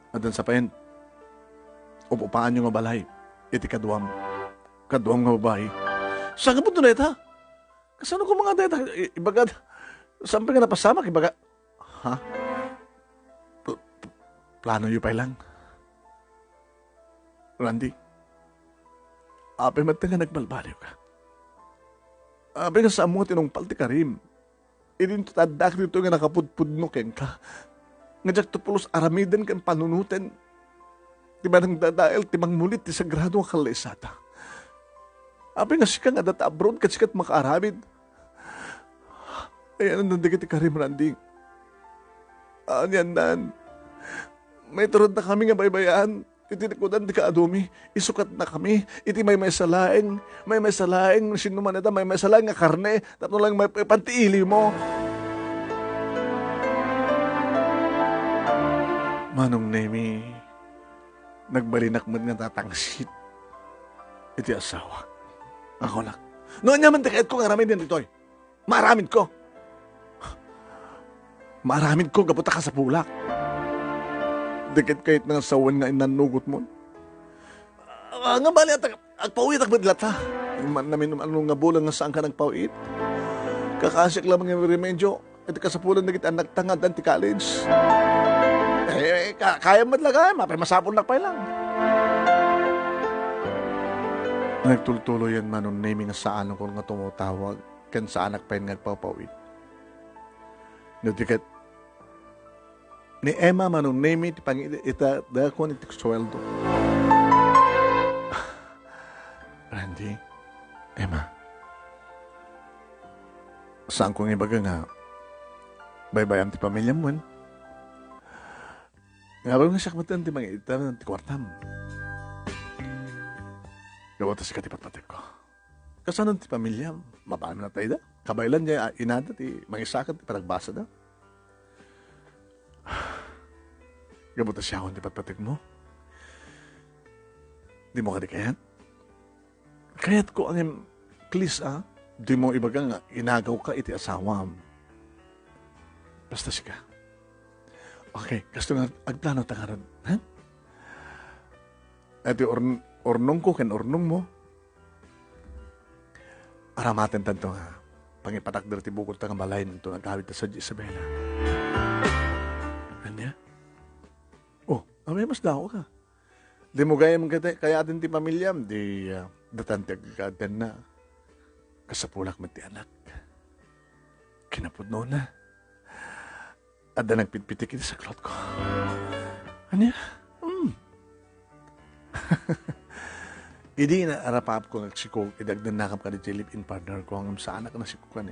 Addan sa payen, up-upaanyo nga balay iti kaduam. Kaduam nga babai. Saan nga pudno dayta? Kasano koma nga dayta? I-, ibagad. Saan pay nga napasamak? Ibaga. Ha? Pl-, pl-, plano yu pay lang. Randy, apay met nga nagbalbaliw ka? Apay nga saan mo nga tinungpal ti karim? Idinto ta addak ditoy nga nakapudpudno kenka. Nga diak to pulos aramiden ken panunoten ti manangdadael ti mangmulit ti sagrado nga kalesada. Apay nga sika nga adda ta abroad ket sika ti makaaramid? Ayanandan dagiti karim, Randy. Ayanandan. Maiturodnakami nga baybay-an iti likudan ti kaadumi. Isukatnakami iti maymaysa laeng, maymaysa laeng, sino man ita, maymaysa laeng nga karne, tapno laeng maipan ti ilimo. Manong Nemi, nagbalinak met nga tatangsit iti asawak. Ako nak. No ania man ti kayatko nga aramiden ditoy? Maaramidko. Maaramidko gapu ta kasapulak. Di ket kayatna nga sawen nga innannugotmon. Ah, nga bali, at agpawitak met latta. Naminum-anum nga bulan nga saanka nagpawit. Kakasiak laeng nga remedyo iti kasapulan dagiti annakta nga addan ti college. Eh, ka-, kayam met la gayam, apay masapulnak pay lang. Nagtultuloyen, Manong Nemi, nga saanakon nga tumutawag ken saanak pay nga agpawpawit. No di ket, ni Emma, Manong Nemi, ti pangitedakon iti sueldo. Randy, Emma, saanko nga ibaga nga baybay-am ti pamiliam wen? Ngarud nga siak met ti mangitedda ti kuartam. Gaputa sika ti patpatekko. Kasano ti pamiliam? Mapanan na tayo da? Kabaylan niya, ah, inada ti mangisakit ti panagbasada. Gaputa siya ti patpatekmo. Di mo kadi kayat? Kayatko, ngem, please, ah, di mo ibaga nga inagaw ka iti asawam. Basta sika. Okay, kasto nga agplano ta ngarud, ha? Iti urn-, urnongko ken urnongmo, aramaten tanto nga pangipatakder ti bukod ta nga balay nanto nagawid ta sa Isabela. Ania? Oh, amay mas dako ka. Di mo gayam kayat-, kayaten ti pamiliam, di, ah, datan ti agkaatenna. Kasapulak met ti anak. Kinapudnona. Adda nagpitpitik iti saklotko. Ania? Hmm. Idi naarapapko nga agsikog, idi agdannakam kadi ti live-in partner ko, ngem saanak nga nasikog kani.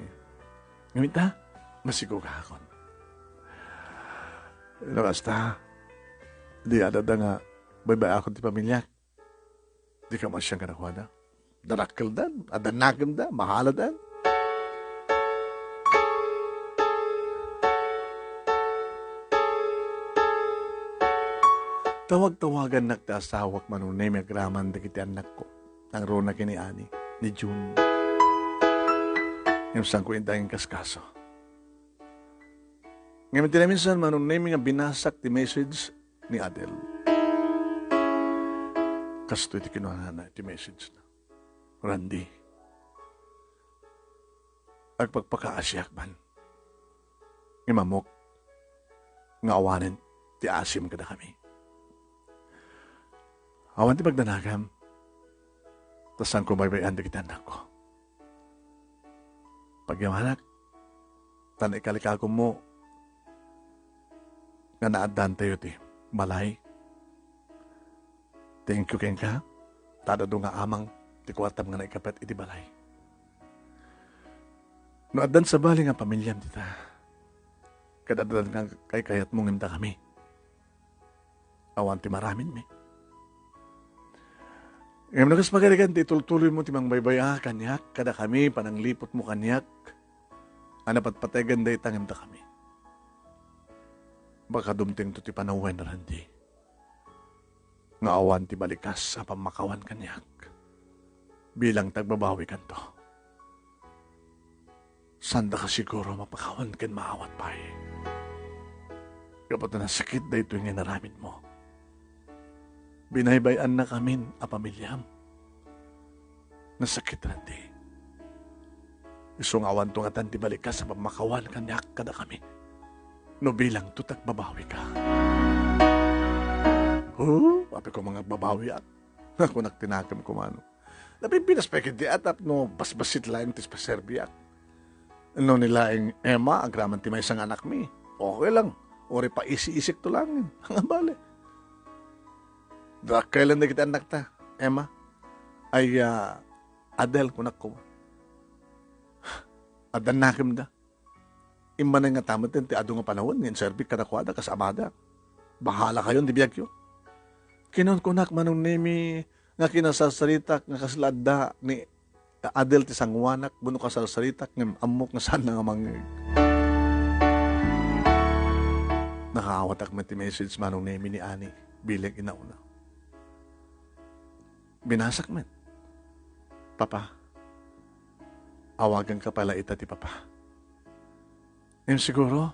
Ngem ita, nasikog akon. No kasta, di adda nga baybay-akon ti pamiliak. Dika masiang kadakuada. Darakkeldan, adda nakemda, mahaladan. Tawag-tawagannak ti asawak, Manong Nemi, agraman dagiti annakko. Nangruna ken ni Ani, ni June. Ngem saanko inta nga inkaskaso. Ngem iti naminsan, Manong Nemi, nga binasak ti message ni Adel. Kastoy ti kinunana iti message na, Randy, agpakpakaasiak man. Ngem ammok nga awanen ti asim kadakami. Awan ti pagdanagam, ta saanko baybay-an dagiti annakko. Pagyamanak, ta naikalikagummo nga naaddantayo ti balay. Thank you kenka, ta adda adu nga amang ti kuartam nga naikapet iti balay. No addan sabali nga pamiliam dita, ket addan nga kaykayatmo ngem dakami, awan ti maramidmi. Ngem no kas pagarigan ti itultuloymo ti mangbaybay-a kaniak, kadakami, panangliputmo kaniak, a napatpategan dayta ngem dakami. Baka dumtengto ti panawen, Randy, nga awan ti balikas a pammakawan kaniak bilang ti agbabawikanto. Saandaka siguro mapakawan ken maawat pay. Gapu ta nasakit daytoy nga inaramidmo. Binaybay-annakamin a pamiliam. Nasakit, Randy. Isu nga awanto ngatan ti balikas a pammakawan kaniak kadakami. No bilangto ti agbabawika. Huh? Apay koma nga agbabawiak. Kunak ti nakemko, Manong. Napimpinas pay ketdi a tapno basbasit laeng ti paserbiak. No ni laeng Emma, agraman ti maysa nga anakmi. Okay lang. Uray paisi-isikto laengen. Nga bale. Dakkel dagiti annakta, Emma. Ay, ah, Adel, kunak koma. Addan nakemda. Immanay ngata met ti adu nga panawen nga inserbik kadakuada kas amada. Bahala kayon ti biagyo. Kinunkunak, Manong Nemi, nga kinasarsaritak nga kasla adda ni Adel ti sangoanak, wenno kasarsaritak ngem ammok nga saanna nga mangngeg. Nakaawatak met ti message, Manong Nemi, ni Ani, bilang inauna. Binasak met. Papa, awaganka pay la ita ti papa. Ngem siguro,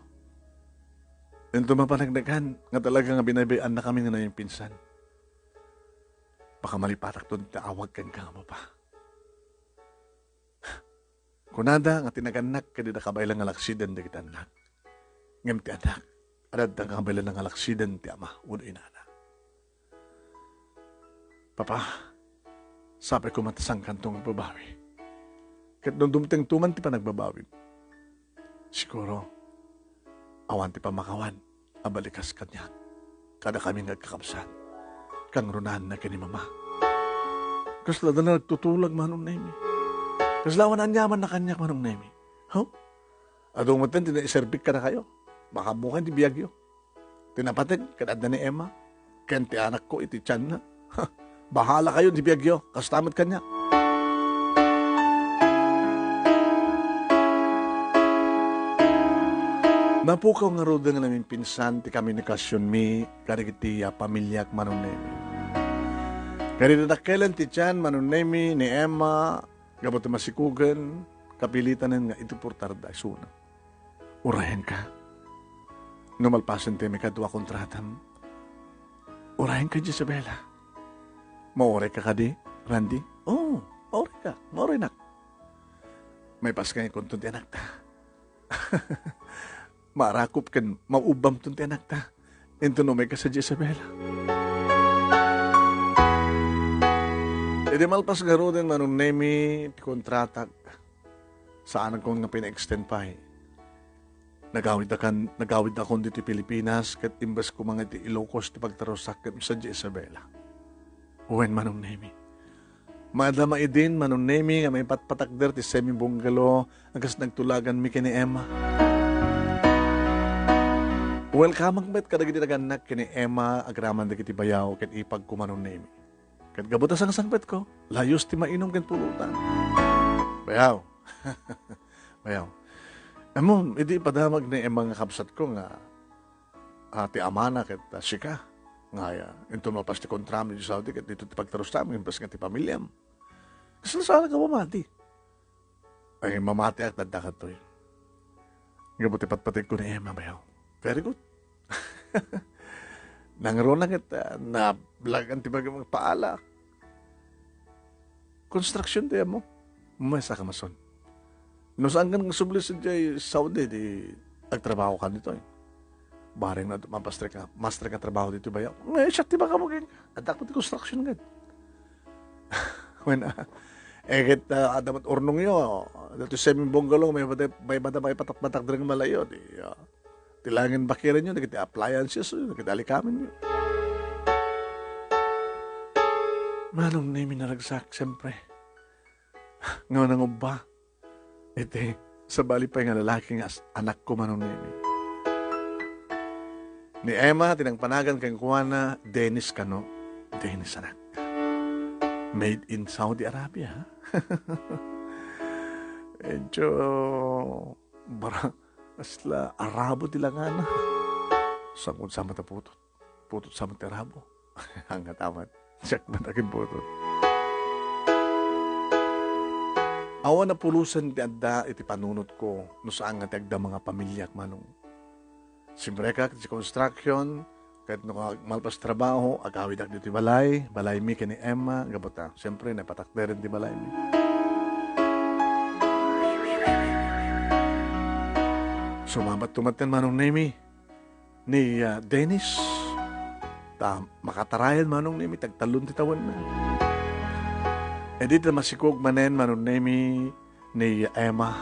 inton mapaneknekan nga talaga nga binaybay-annakami nga naminpinsan, baka malipatakton ti awag kenka nga papa. Kunada nga ti nagannak ket dida kabaelan nga alaksiden dagiti annak. Ngem ti annak, adda kabaelan nga alaksiden ti ama wenno inana. Papa, sapay koma ta saankanto nga agbabawi. Ket no dumtengto man ti panagbabawim, siguro, awan ti pammakawan a balikas kaniak, kadakami nga agkakabsat, kangrunaanna ken ni Mama. Kasla adda nagtutulag, Manong Nemi. Kasla awan aniamanna kaniak, Manong Nemi. Huh? Adu met ti naiserbik kadakayo. Makaammokayo ti biagyo. Ti napateg ket adda ni Emma ken ti anakko iti tianna. Bahala kayo ti biagyo, kasta met kaniak. Napukaw ngaruden nga naminpinsan ti komunikasionmi kadagiti, ah, pamiliak, Manong Nemi. Kadagiti dakkelen ti tian, Manong Nemi, ni Emma, gapu ti masikugen, kapilitanen nga iti portarda isuna. Urayenka. No malpasen ti maikadua a kontratam, urayenka, Jezebela. Maurayka kadi, Randy? Oo, maurayka. Mauraynak. Maipas nga ikunton ti anakta. Maarakop ken maubbamton ti anakta. Inton umayka sadi Isabela. Idi malpas ngaruden, Manong Nemi, ti kontratak, saankon nga pina-extend pay. Nagawidakon, nagawidakon ditoy Pilipinas, ket imbes koma nga iti Ilocos ti pagtarusak ket sadi Isabela. Wen, Manong Nemi. Madama idin, Manong Nemi, nga maipatpatakder ti semi-bungalow a kas nagtulaganmi ken ni Emma. Welcome met kadagiti nagannak ken ni Emma agraman dagiti bayaw ken ipagko, Manong Nemi. Ket gapu ta sangsangpetko, layus ti mainum ken pulutan. Bayaw. Bayaw. Ammom, idi ipadamag ni Emma nga kabsatko nga, ah, ti amana ket, ah, sika. Nga, ah, inton malpas ti kontrami idiay Saudi ket ditoy ti pagtarustam, imbes nga ti pamiliam. Kasla saan nga mamati? Ay, mamatiak, tadda kadtoy. Gapu ti patpategko ni Emma, bayaw. Very good. Nangruna ket, ah, nablagan ti bagim agpaala. Construction ti ammo. Maysa ka mason. No saan nga subli sadiay Saudi, di agtrabaho ka ditoy. Bareng no, mapastrek ka, mastrek ka trabaho ditoy bayaw. Nga, siya ti baka mo, geng. Adda ko ti construction, geng. Wen, ah, eh, ket, ah, adda met urnongyo, datoy semi-bungalow, may bata, may bata, may patak-patak diri nga malayo, di, ah, ti laeng bakirenyo, dagiti appliances, dagiti alikamenyo. Manong Nemi naragsak, siyempre. Nga nangubba. Iti, sabali pay nga lalaki nga as-, anakko, Manong Nemi. Ni Emma, ti nangpanagan kenkuana, Dennis kano, Dennis anak. Made in Saudi Arabia, ha? Medyo, bara, asla, Arabo ti langana. Sangkot sa mataputot. Putot sa met ti Arabo. Angngataman. Siak met a kimputot. Awan a pulosen ti adda iti panunotko no saan nga ti agdama nga pamiliak, Manong. Simrekak ti construction, Ket no ka-, malpas trabaho, agawidak ditoy balay, balaymi ken ni Emma, gapu ta, siyempre, napatakderen ti balaymi. Sumabat tumatten Manong Nemi ni, ah, Dennis. Ta makatarayan Manong Nemi, tagtallon ti tawenna. E di ta masikog manen Manong Nemi ni Emma.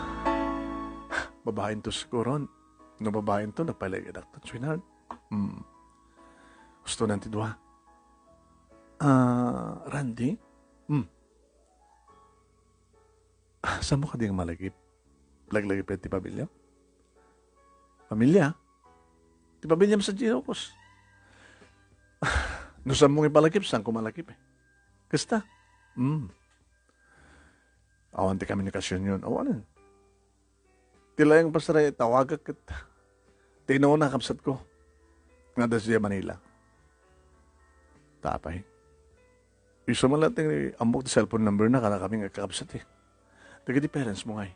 Babaen to siguron. No babaen to, nagpalagidakto, sweetheart. Hmm. Gusto nan ti dua. Ah, Randy? Hmm. Saan mo kadi nga malagip? Laglagip ti pamilya? Pamilya? Ti pamilyam sa Ilocos. No saan mo nga ipalagip, saan ko malagip eh. Kasta? Hmm. Awan ti komunikasionyon. Awanen. Ti layang pasray, tawagak ket ti inuna a kabsat ko nga adda sadiay Manila. Ta apay. Isu man laeng ti ammok ti cellphone number na, kada kami nga kakabsat eh. Dagiti parents mo ngay.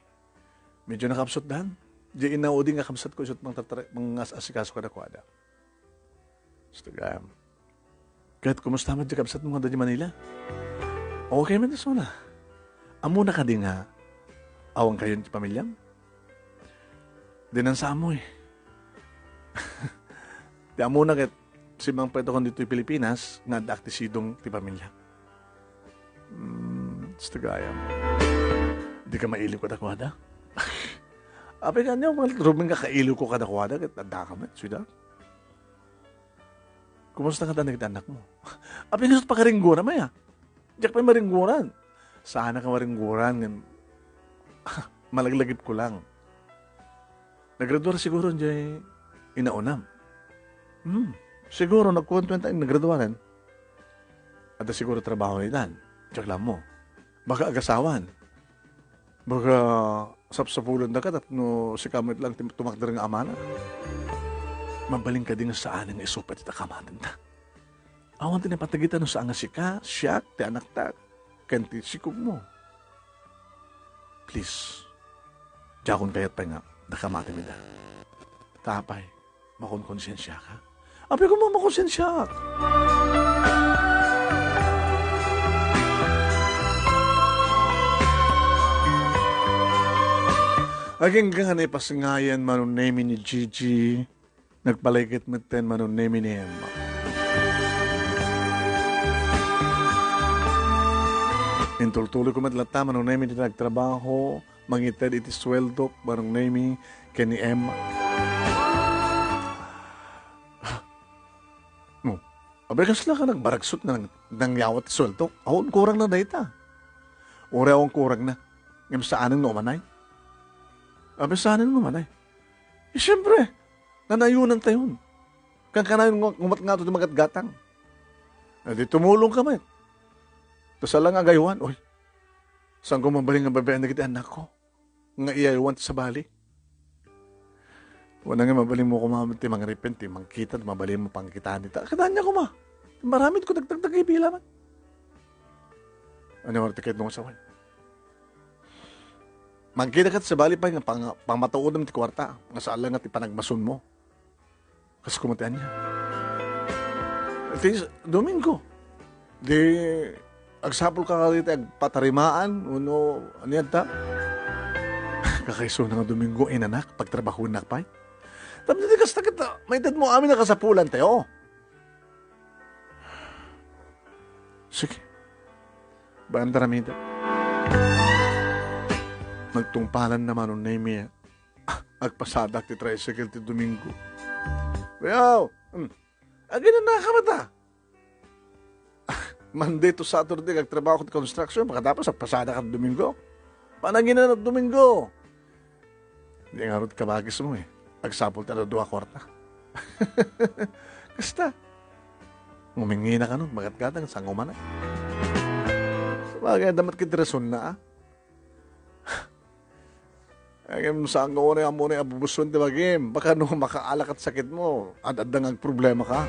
Medyo nakabsat dan. Di inaudi nga kabsat ko, isut' mang tatra-, mang as-, asikaso kadakuada. Gusto gayam. Ket kumusta met ti kabsat mo nga adda di Manila? Okay met isuna. Ammona kadi nga awan kayon ti pamilyam? Dinan sa ammo eh. Ti ammona ket simmangpet akon ditoy Pilipinas nga addaak ti sidong ti pamilya. Hmm, gusto gayam. Di ka mailiw kadakuada? Apay ka ania, rumbeng ka kailiw ko kadakuada, ket adda ka met, sweetheart. Kumusta nga dagiti anak mo? Apay nga pakaringguram aya? Diak pay maringguran. Saan ka maringguran ngem malaglagip ko lang. Nagraduar siguro diay inaunam. Hmm, siguro nagkuan-kuan ta nagraduaran. Adda siguro trabaho ni dan. Diak la ammo. Baka agasawan. Baka sapsapulendaka tapno sika met lang ti tumakder nga amana. Mabalin kadi nga saan nga isupet ita kamatenda. Awan ti napatagita no saan nga sika, siak, ti anakta, ken ti sikog mo. Please, diakon kayat pay nga dakamatim ida. Ta apay, makonkonsensiaka? Apay koma makonsensiak? Agingga nga naipasngayan Manong Nemi ni Gigi, nagpalagip metten Manong Nemi ni Emma. Intultuloy ko met latta Manong Nemi ti nagtrabaho, mangited iti sueldok, Manong Nemi, ken ni Emma. No, abay, kasla ka nagbaragsot nga nang-, nangyawat ti sueldok? Awan kurangna dayta. Uray awan kurangna. Ngem saanen nga umanay? Abay, saanen nga umanay? Eh, siyempre, nanayunan tayon. Kankanayon nga, ngumat nga ito ti magatgatang. Adi, tumulong ka met. Ta saan la nga agaywan, oy, saan ko mabalin nga babaen dagiti anak ko? Nga iyaywan ti sabali. Wen nga mabalin mo koma ti mangripen, ti mangkita, mabalin mo pangkitaan ita. Kada ania koma. Maramid ko dagdagdag ipila man. Ania man ti kayat mo nga sawen? Mangkita ka ti sabali pay nga pang-, pamataudem ti kuarta. Nga saan la nga ti panagmasun mo. Kas kumatian niya. Ti Domingo. Di, agsapul ka nga dita agpatarimaan, uno, ania ta? Kakaisuna nga Domingo, inanak, pagtrabahuennak pay. Tapno di kasta ket, ah, maited mo amin a kasapulan tayo. Sige. Bayan taramida. Nagtungpalan na Manong Nemi, ah, agpasadak ti tricycle ti Domingo. Kuyaw, hmm. Aginana ka met a? Monday to Saturday, agtrabaho ti construction, pakatapos, agpasada ka Domingo. Panaginana Domingo. Di ngarud kabagismo eh. Agsapul ti adua a kuarta. Kasta. Ngumingina ka nun, magatgatang, saan nga umanay? Sabagay, adda met ket ti rasonna, ah. Ngem saan nga uray ammo ni abubuson ti bagim. Baka no makaala ket sakit mo, ad-adda nga agproblema ka.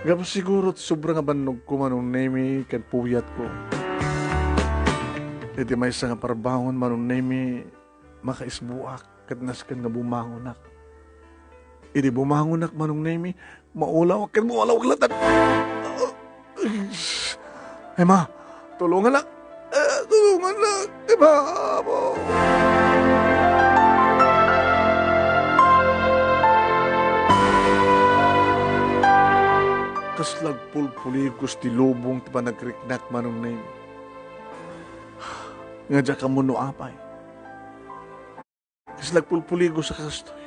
Gapu siguro ti sobra nga bannog ko Manong Nemi ken puyat ko. Iti maysa nga parbangon Manong Nemi, makaisbuak ket nasken nga bumangonak. Idi bumangonak, Manong Nemi, maulawak ken maulawak latta. Emma, tulonganak. Eh, tulonganak. Emma, Apo. Kasla agpulpuligos ti lubong ti panagriknak, Manong Nemi. Nga diak ammo no apay. Kasla agpulpuligos a kastoy.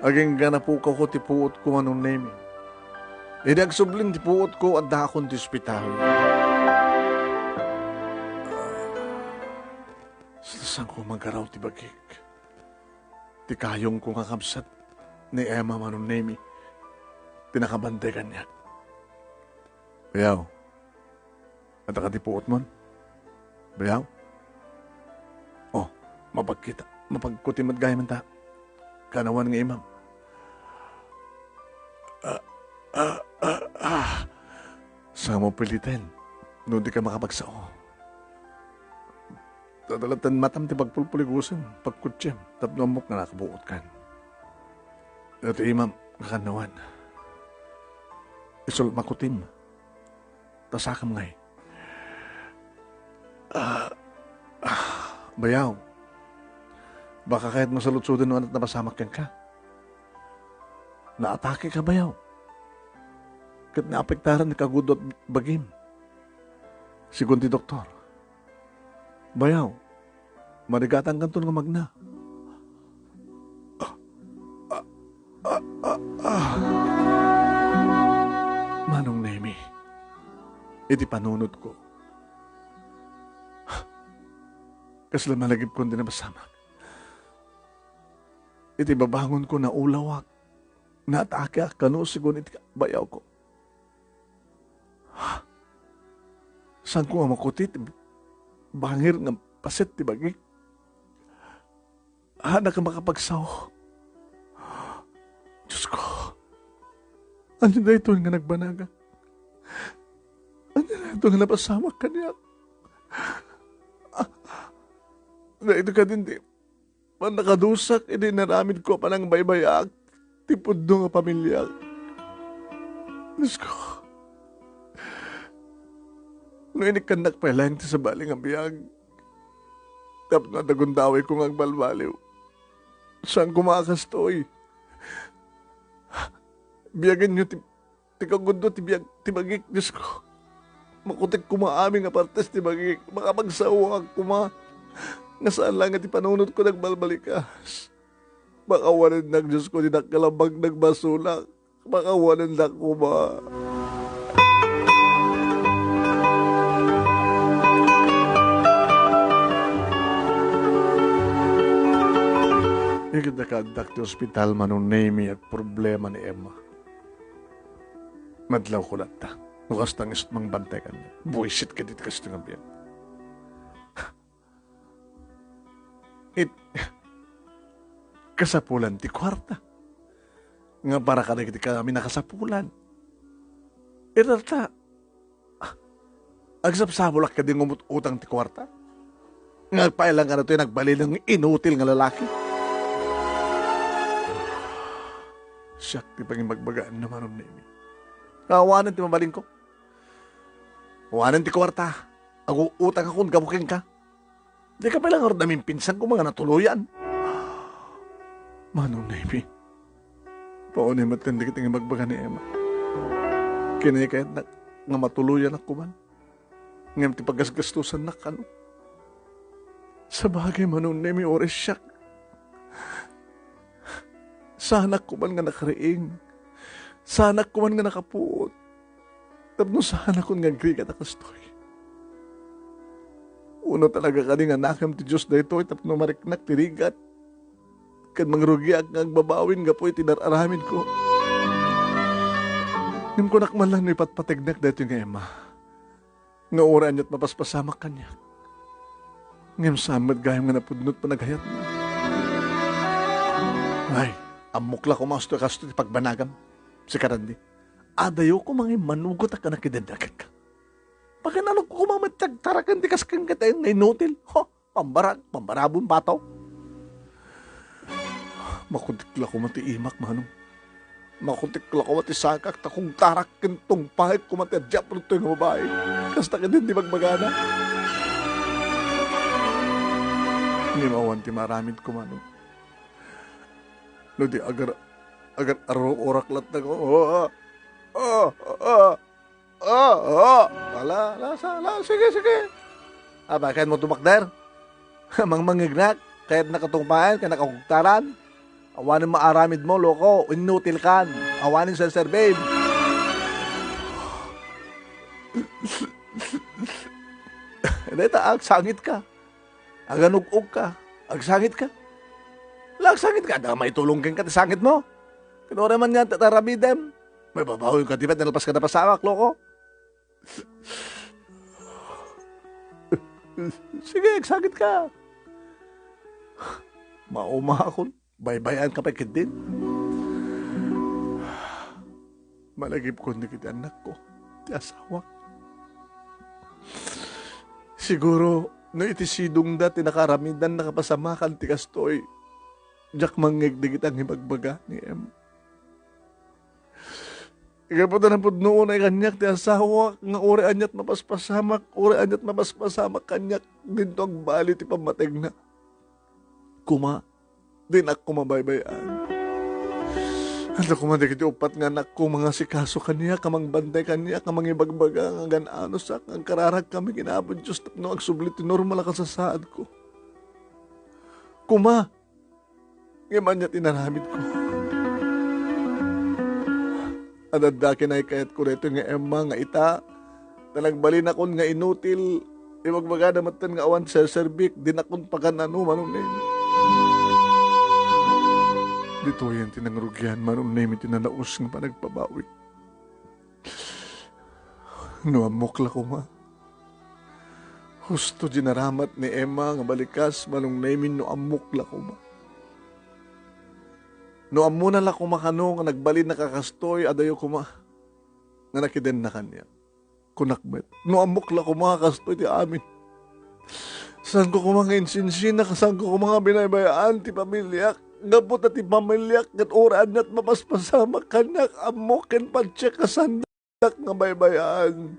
Agingga napukawko ti puotko, Manong Nemi. Idi agsublin ti puotko, addaakon ti ospital. Saanko magaraw ti bagik. Ti kayongko nga kabsat ni Emma, Manong Nemi, ti nakabantay kaniak. Bayaw, adda kadi puotmon? Bayaw? Oh, mapagkita, mapagkuti met gayam ta. Kaanawan nga imam. Ah, ah, ah, ah. Saanmo piliten no dika makapagsao. Dadalaten matam ti pagpulpuligosem, pagkutsem, tapno ammok nga nakabuotkan. Daytoy imam nga kaanawan. Isul makutim. Ta saanka ngay. Ah, ah, bayaw. Baka kayatmo saludsoden no ania't napasamak kenka. Naatakeka, bayaw. Ket naapektaran ti kagudua ti bagim. Segun ti doktor. Bayaw, marigatankanton nga magna. Ah, ah, ah, ah. Manong Nemi, iti panunotko, kasla malagipkon ti napasamak. Iti babangonko, naulawak, naatakeak kano segun iti bayawko. Saanko nga makuti ti bangir nga paset ti bagik. Saanak a makapagsao. Diosko, ania daytoy nga nagbanagak? Ania daytoy nga napasamak kaniak? Ah, daytoy kadin ti pannakadusak idi inaramidko a panangbaybayaak ti pudno nga pamiliak. Diosko, no inikkannak pay laeng ti sabali nga biag, tapno adda gundawayko nga agbalbaliw. Saan koma a kastoy. Biagenyo ti, ti kagudua ti biag, ti bagik, Diosko. Makutik koma amin nga partes ti bagik. Makapagsaoak koma. Nga saan laeng nga ti panunotko nagbalbalikas. Pakawanennak, Diosko, ti dakkel a bag nagbasolak. Pakawanennak koma. Iket nakaaddak ti ospital, Manong Nemi, agproblema ni Emma. Madlawko latta no kasta nga isu't mangbantay kaniak. Buisit kadagiti kastoy nga biag. It, kasapulan ti kuarta. Nga para kadagiti kami nakasapulan. Ita ta, ah, agsapsapulak kadi nga umut-utang ti kuarta? Nga agpailanka daytoy nagbalinong inutil nga lalaki? Siak ti pangibagbagaan na, Manong Nemi. Awanen ti mabalinko. Awanen ti kuarta. Agu-utangakon gapu kenka. Dika pay la ngarud namimpinsan koma nga natuloyan. Manong Nemi, paunay met dagiti nga ibagbaga ni Emma. Kinakayatnak nga matuloyanak koma. Ngem ti pagasgastosannak kano. Sabagay, Manong Nemi, uray siak. Saanak koma nga nakariing. Saanak koma nga nakapuot. Tapno saanakon nga agrigat a kastoy. Uno talaga kadi nga nakem ti Dios daytoy tapno mariknak ti rigat ken mangrugiak nga agbabawin gapu iti nar-aramidko. Ngem kunak man la no ipatpategnak daytoy nga Emma, nga uray ania't mapaspasamak kaniak. Ngem saan met gayam nga napudno ti panagayatna. Ay, ammok la koma a kastoy ti pagbanagam, sika Randy. Adayo koma nga immanugot a kadakidenda kenka. Pagananok koma met ti agtaraken ti kas kenka nga inutil. Ho, pambarag, pambarabon, bato. Makutik la koma ti imak, Manong. Makutik la koma ti sakak, ta kugtarak ken tungpaek koma ti diablo toy nga babai. Kasta ketdin ti bagbagana. Ngem awan ti maaramidko, Manong. No di agar-, agar-aruorak latta ko. Ah, ah, ah. Oo, oo. Ala, ala, sa-, ala, sige, sige. Aba, kayatmo tumakder? Mangmangngegnak? Kayatnak a tungpaen ken kugtaran? Awanen maaramidmo, loko. Inutilkan. Awanen serserbim. Dayta, agsangitka. Aganug-ogka. Agsangitka. Ala, agsangitka. Adda maitulong kenka ti sangitmo. Ken uray man nga ti aramidem. Mababawiw ka, di ba? Nalpas ka na pasamak, loko. Sige, agsangitka. Maumakon. Baybay-anka pay ketdin. Malagipkon dagiti annakko, ti asawak. Siguro, no iti sidongda ti nakaaramidan, nakapasamakan ti kastoy, diak mangngeg dagiti nangibagbaga ni Em. Gapu ta napudno unay kaniak ti asawak nga uray ania't mapaspasamak, uray ania't mapaspasamak kaniak, dinto agbali ti pammatengna. Koma, dinak koma baybay-an. Adda koma dagiti uppat nga anakko mangasikaso kaniak, a mangbantay kaniak, a mangibagbaga nga agan-anosak, agkararagkami ken Apo Dios tapno agsubli ti normal a kasasaadko. Koma, ngem ania ti inaramidko? Adda ken ay kayatko daytoy nga Emma nga ita, ta nagbalinakon nga inutil, ibagbagada metten nga awan serserbik, dinakon pagan-ano, Manong Nemi. Ditoyen ti nangrugian, Manong Nemi, ti nanaus nga panagbabawi. No ammok la koma. Husto di naramat ni Emma nga balikas, Manong Nemi, no ammok la koma. No ammona la koma kano nga nagbalinnak a kastoy, adayo koma nga nakidenna kaniak. Kunak met, no ammok la koma nga kastoy ti amin. Saanko koma nga insinsinak, saanko koma nga binaybay-an ti pamiliak. Gapu ta ti pamiliak ket uray ania't mapaspasamak kaniak, ammok ken patiek a saandak nga baybay-an.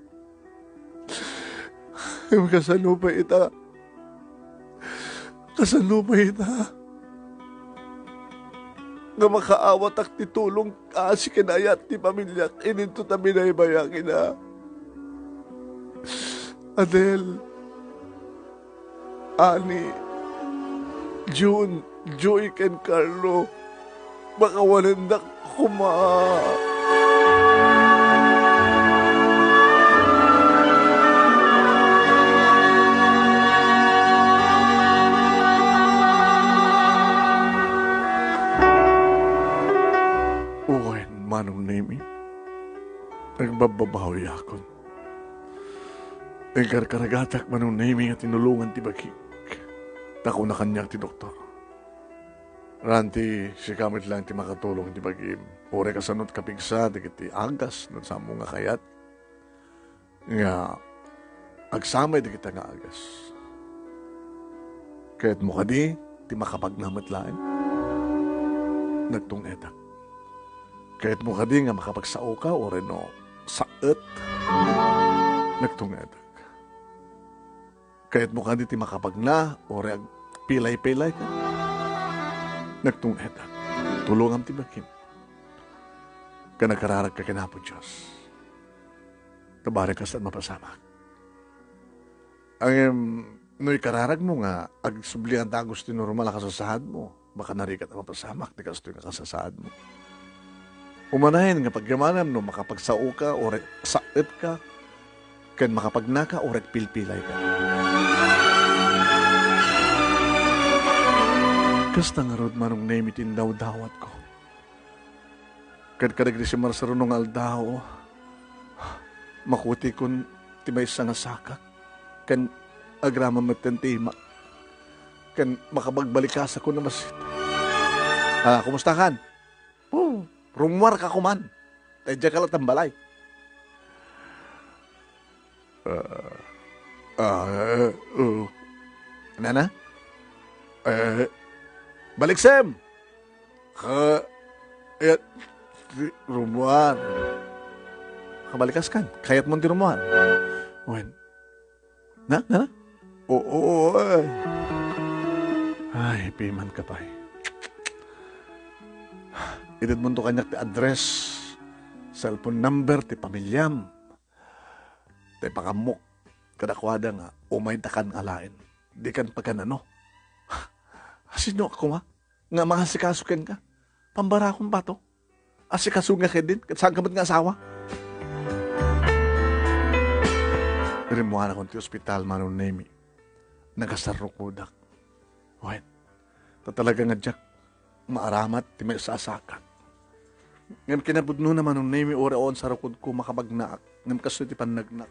Ngem kasano pay ita? Kasano pay ita? Nga makaawatak ti tulong, kaasi ken ayat ti pamiliak, idinto ta binaybay-ak ida. Adel, Ani, Jun, Joy ken Carlo, makawanendak koma. Wen, Manong Nemi, agbabbabawiakon. Inkarkaragatak, Manong Nemi, nga tinulongan ti bagik. Ta kuna kaniak ti doktor, "Ranti, sika met laeng ti makatulong iti bagim. Uray kasano't kapigsa dagiti agas no saanmo nga kayat nga agsamay dagita nga agas. Kayatmo kadi ti makapagna met laeng?" Nagtung-edak. "Kayatmo kadi nga makapagsaoka uray no saet?" Nagtung-edak. "Kayatmo kadi ti makapagna uray agpilay-pilayka?" Nagtung-edak. "Tulongam ti bagim. Ken agkararagka ken Apo Dios. Ta barek kasta, mapasamak. Ngem no ikararagmo nga agsublian ta August ti normal a kasasaadmo, baka narigat a mapasamak ti kastoy nga kasasaadmo. Umanayen nga pagyamanam no makapagsaoka uray saetka, ken makapagnaka uray agpilpilayka." Kasta ngarud, Manong Nemi, ti indawdawatko. Ket kadagiti simarsaruno nga aldaw, makutikon ti maysa nga sakak, ken agraman metten ti imak, ken makabagbalikasakon a bassit. Ah, kumustakan? Oh, rummuarka koman. Ta idiaka latta balay. Ah, ah, eh, oh. Nana? Eh, baliksem! Kayat ti rumuar. Kabalikas kan, kayatmon ti rumuar. Wen. Na, na, na? Oo, oo, ay. Ay, piman ka pay. Itedmonto kaniak ti address, cellphone number ti pamiliam. Tay pakammok kadakuada nga umaytakan alaen. Dikan paganano. Sinoak koma nga mangasikaso kenka? Pambarakon bato. Asikaso nga kedin, ket saanka met nga asawa. Rimmuarakon ti ospital, Manong Nemi. Nagasarrukodak. Wen, ta talaga nga diak maaramat ti maisasakak. Ngem kinapudnona, Manong Nemi, uray awan sarukodko, makabagnaak. Ngem kastoy ti pannagnak.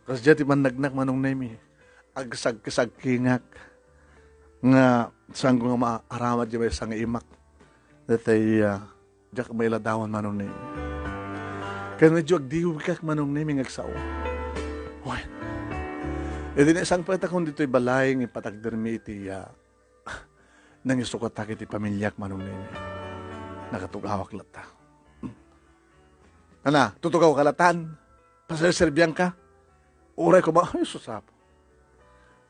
Kasdiay ti pannagnak, Manong Nemi. Agsagkisagkingak nga saanko nga maaramat diay maysa nga imak. Datay, ah, diak mailadawan, Manong Nemi. Ken medyo agdiwikak, Manong Nemi, nga agsao. Wen. Idi naisangpetakon ditoy balay nga ipatagdermi iti, ah, nangisukatak iti pamiliak, Manong Nemi. Nakatugawak latta. Ana, tutugawka latan? Paserserbianka? Uray koma, ay, sus, Apo.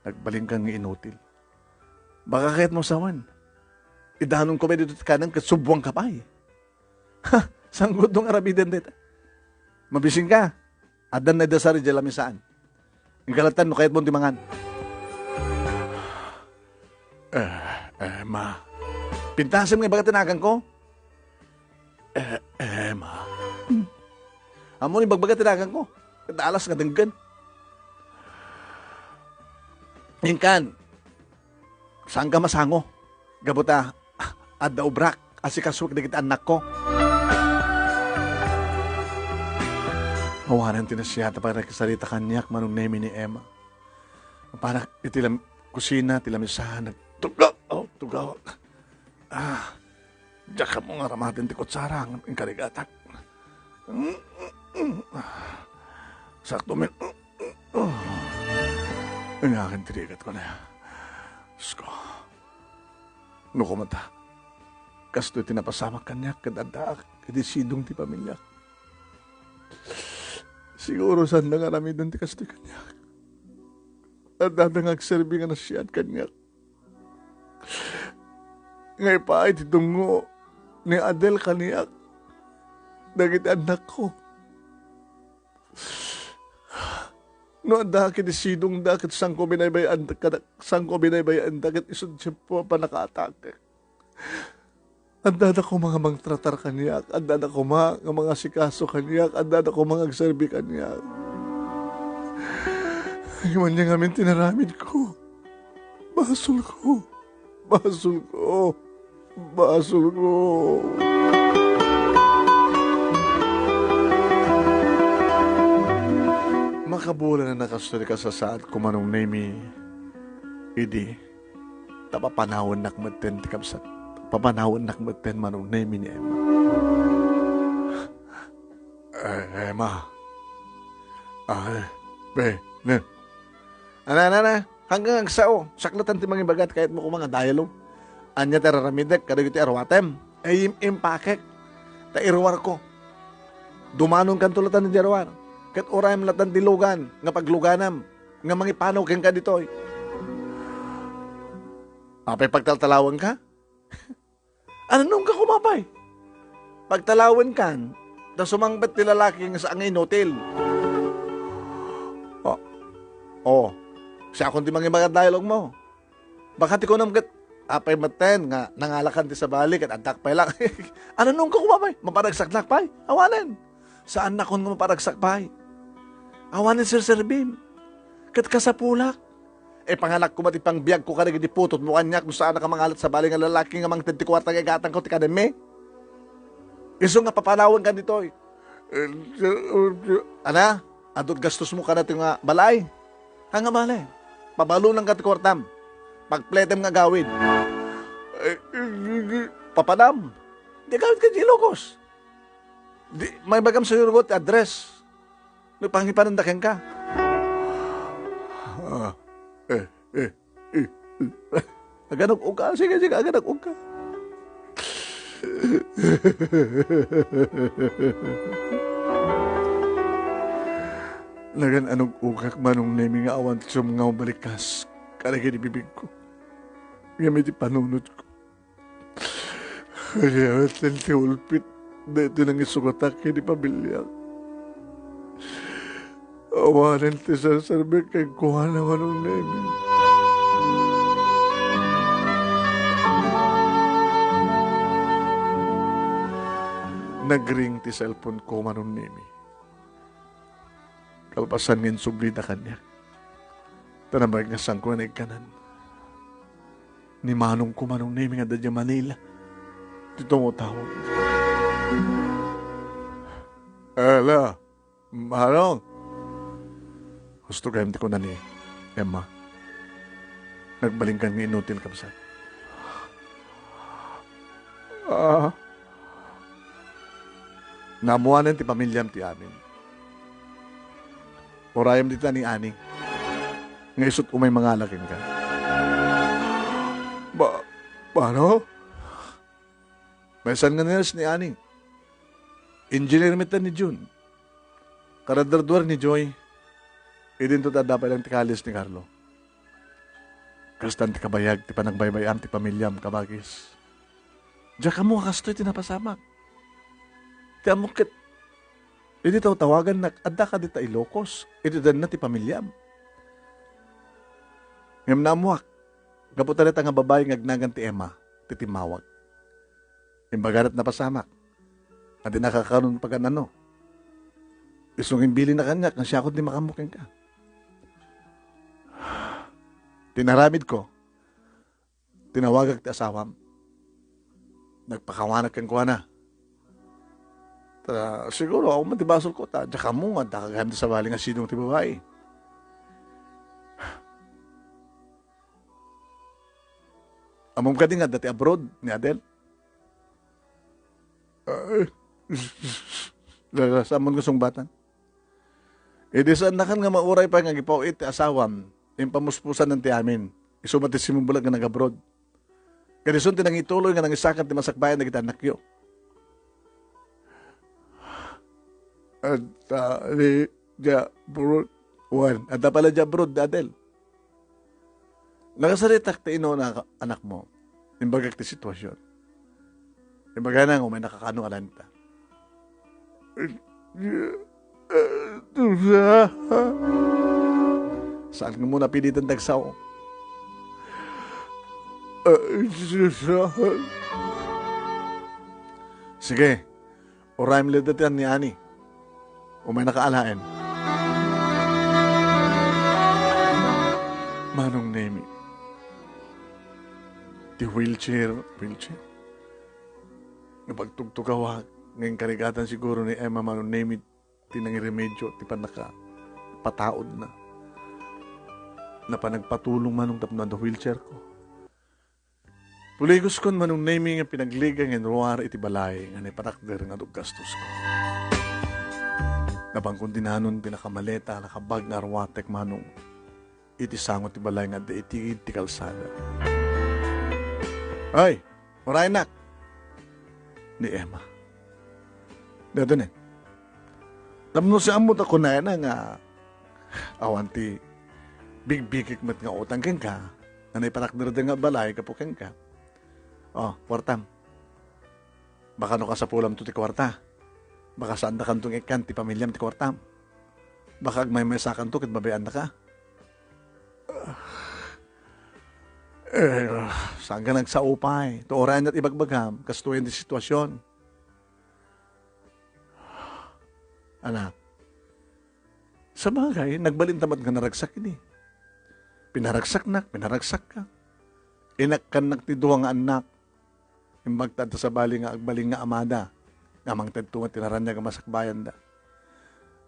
Nagbalinka nga inutil. Baka kayatmo sawen, idanonko pay ditoy ti kanem ket subboanka pay. Ha! Sanggudo nga aramiden dayta. Mabisinka. Addan naidasar idiay lamisaan. Inka latan no kayatmon ti mangan. Eh, eh, ma. Pintasem nga ibaga ti naganko? Eh, eh, ma. Hmm. Ammon, ibagbaga ti naganko. Ket alas nga denggen. Inkan, saanka masango. Gapu ta, adda obrak, asikasuek dagiti annakko. Awanen ti nasayaat a panagkasarita kaniak, Manong Nemi, ni Emma. Panak iti lam-, kusina, ti lamisan, nagtugaw, oh, tugaw. Ah, diak ammo nga aramaten ti kutsara, ngem inkarigatak. Sakto met. Ania ngamin ti rigatko na. Diyos ko. No koma ta, kastoy ti napasamak kaniak ket addaak iti sidong ti pamiliak. Siguro, saanda nga aramiden ti kastoy kaniak. Addada nga agserbi nga nasayaat kaniak. Nga ipaay ti dungngo ni Adel kaniak dagiti annakko. No adda ket sidongda ket saanko binaybay-an, kada-, saanko binaybay-anda ket isu ti tiempo a pannakaatake. Addada koma nga mangtratar kaniak, addada koma nga mangasikaso kaniak, addada koma nga agserbi kaniak. Ngem ania ngamin ti inaramidko? Basolko. Basolko. Basolko. Makabulan a nakastoy ti kasasaadko, Manong Nemi. Idi, ta papanawennak metten ti kabsat. Papanawennak metten, Manong Nemi, ni Emma. Eh, Emma. Ay, be, ne. Ana, ana, ana. Hanggang agsao, sakletan ti mangibaga ti kayatmo koma nga dialogue. Ania ti ar-aramidek kadagiti aruatem? Ay, im-, impakek. Ta iruarko. Dumanonkanto latan iti aruar. Ket urayem latan ti lugan nga pagluganam nga mangipanaw kenka ditoy. Apay pagtaltalawenka? Ananonka koma pay? Pagtalawenkan, ta sumangpet ti lalaki nga saan nga inutil. Oh. Oh. Siakon ti mangibaga dialogue mo. Baka ti kunam ket, apay metten nga nangalakan ti sabali ket addak pay lang. Ananonka koma pay? Maparagsaklak pay? Awanen. Saannakon nga maparagsak pay. Awanen serserbim. Ket kasapulak. Ipanganak koma ti pangbiagko kadagiti putotmo kaniak no saanak a mangalat sabali nga lalaki nga mangted ti kuarta nga igatangko ti kanemmi. Isu nga papanawenkan ditoy. Ana, adu ti gastosmo kada ti nga balay. Ania nga balay? Pabalonanka ti kuartam. Pagpletem nga agawid. Papadam. Di agawidka ti Ilocos. Di, maibagam sa Yurgo ti address. No pangipananda kenka. Ah, eh, eh, eh. Aganag-uga, sige, sige, aganag-uga. Nagan-anug-ugak, Manong Nemi, nga awan ti sumngaw malikas kadagiti bibigko. Ngem iti panunotko, kayat ti ulpit daytoy nangisugatak iti pamiliak. Awanen ti serserbik kenkuana, Manong Nemi. Nagring ti cellphone ko, Manong Nemi. Kalpasan nga insublida kaniak, ta nabayag nga saanko nga naikkanan. Ni manongko, Manong Nemi, nga adda idiay Manila ti tumutawag. Hello, Manong. Husto gayam ti kuna ni Emma. Nagbalinkan nga inutil, kabsat. Ah. Naammoanen ti pamiliam ti amin. Urayem dita ni Ani nga isut' umay mangala kenka. Ba, paano? Maysa nga nurse ni Ani. Engineer met ni Jun. Karadradua ni Joy. Idinto ta adda pay lang ti college ni Carlo. Kastan ti kabayag ti panagbaybay-am ti pamiliam, kabagis. Diak ammo a kastoy ti napasamak. Ti ammok ket, idi tawtawagannak, adda kadi ta Ilocos, iti danna ti pamiliam. Ngem naammoak, gapu ta dayta nga babai nga agnagan ti Emma, ti timmawag. Imbagana ti napasamak, a di nakakanon pagan-ano. Isu nga imbilinna kaniak nga siakon ti makaammo kenka. Ti inaramidko, tinawagak ti asawam. Nagpakawanak kenkuana. Ta, siguro, awan man ti basolko, ta diak ammo nga adda gayam ti sabali nga sidong ti babai. Ammom kadi nga adda ti abroad ni Adel? Ah, la-, la-, saan man nga sungbatan? Idi saannakan nga mauray pay nga agipaw-it ti asawam, impamuspusanan ti amin. Isu met ti simmumbulak nga nag-abroad. Kadison ti nangituloy nga nangisakan ti masakbayan dagiti annakyo. Adda di dia abroad. Wen, adda pay la dia abroad, Adel. Nakasaritak ti inuna, anakmo. Imbagak ti sitwasion. Imbagana nga umay nakakaano a lanta. Saan nga mo napilitan tagsao? Sige. Urayem la dayta ni Ani. Umay nakaalaen. Manong Nemi. Ti wheelchair, wheelchair. Nga pagtugtugawak, nga inkarigatan siguro ni Emma, Manong Nemi, ti nangiremedio, ti pannakapataudna. Napan nagpatulong, Manong, tapno adda wheelchair ko. Puligoskon, Manong Nemi, nga pinagliga nga inruar iti balay nga naipatakder nga duggastosko. Napankon dinanon pinakamaleta, nakabag nga arwatek, Manong, iti sango ti balay nga adda itigid ti kalsada. Ay, urayenak! Ni Emma. Datonen. Tapno siak ammo ta kunana nga awan ti bigbigik met nga utang kenka, nga naipatakderda nga balay gapu kenka. O, kuartam. Baka no kasapulamto ti kuarta. Baka saandakanto nga ikkan ti pamiliam ti kuartam. Baka agmaymaysakanto ket babayannaka. Eh, saan ka nagsao pay? Ta urayen ti ibagbagam, kastoyen ti situasion. Anak, sabagay, nagbalinta met nga naragsak idi. Pinaragsaknak, pinaragsakka. Inakkannak ti dua nga annak. Imbag ta adda sabali nga agbalin nga amada, nga mangted to nga tinaraniag a masakbayanda.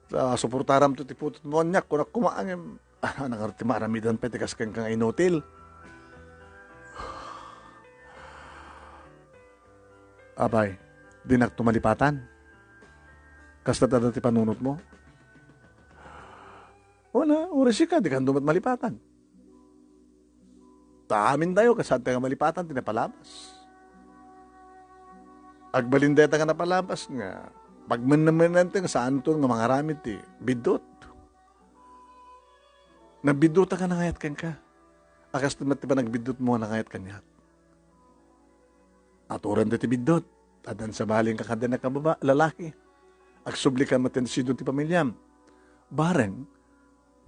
Ta suportaram to ti putotmo, aniak, kunak koma, ngem, ah, nagaro ti maaramidan pay ti kas kenka nga inutil. Apay, dinak to malipatan? Kasta adda ti panunotmo? Wen, uray sika, dikanto met malipatan. Ta amintayo, kasaanta nga malipatan ti napalabas. Agbalin dayta nga napalabas nga pagmenmenmennenta nga saanto nga mangaramid ti biddut. Nabiddutak nga nangayat kenka. A kas met ti panagbiddutmo nga nangayat kaniak. Aturen daytoy biddut, addan sabali nga kadanak a baba-, lalaki. Agsubli ka met ti sidong ti pamiliam. Bareng,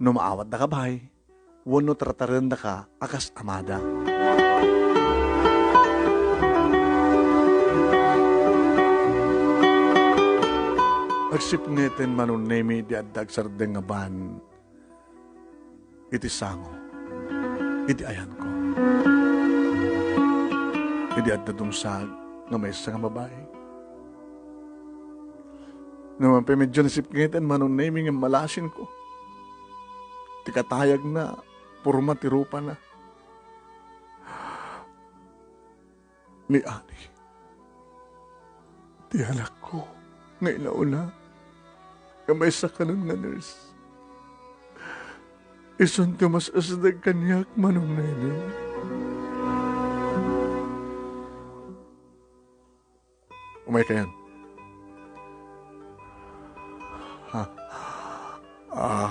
no maawatdaka bahay, wenno tartarendaka a kas amada. Agsipngeten, Manong Nemi, ti adda agsardeng a ban iti sango, iti ayanko. Idi adda dumsag nga maysa nga babai. Ngem pay medyo nasipngeten, Manong Nemi, nga malasinko. Ti katayagna, porma ti rupana. Ni Ani, ti anakko nga inauna, nga maysa kanon nga nurse. Isun ti mas usdeg kaniak, Manong Nemi. Umaykayon. Ha? Ah,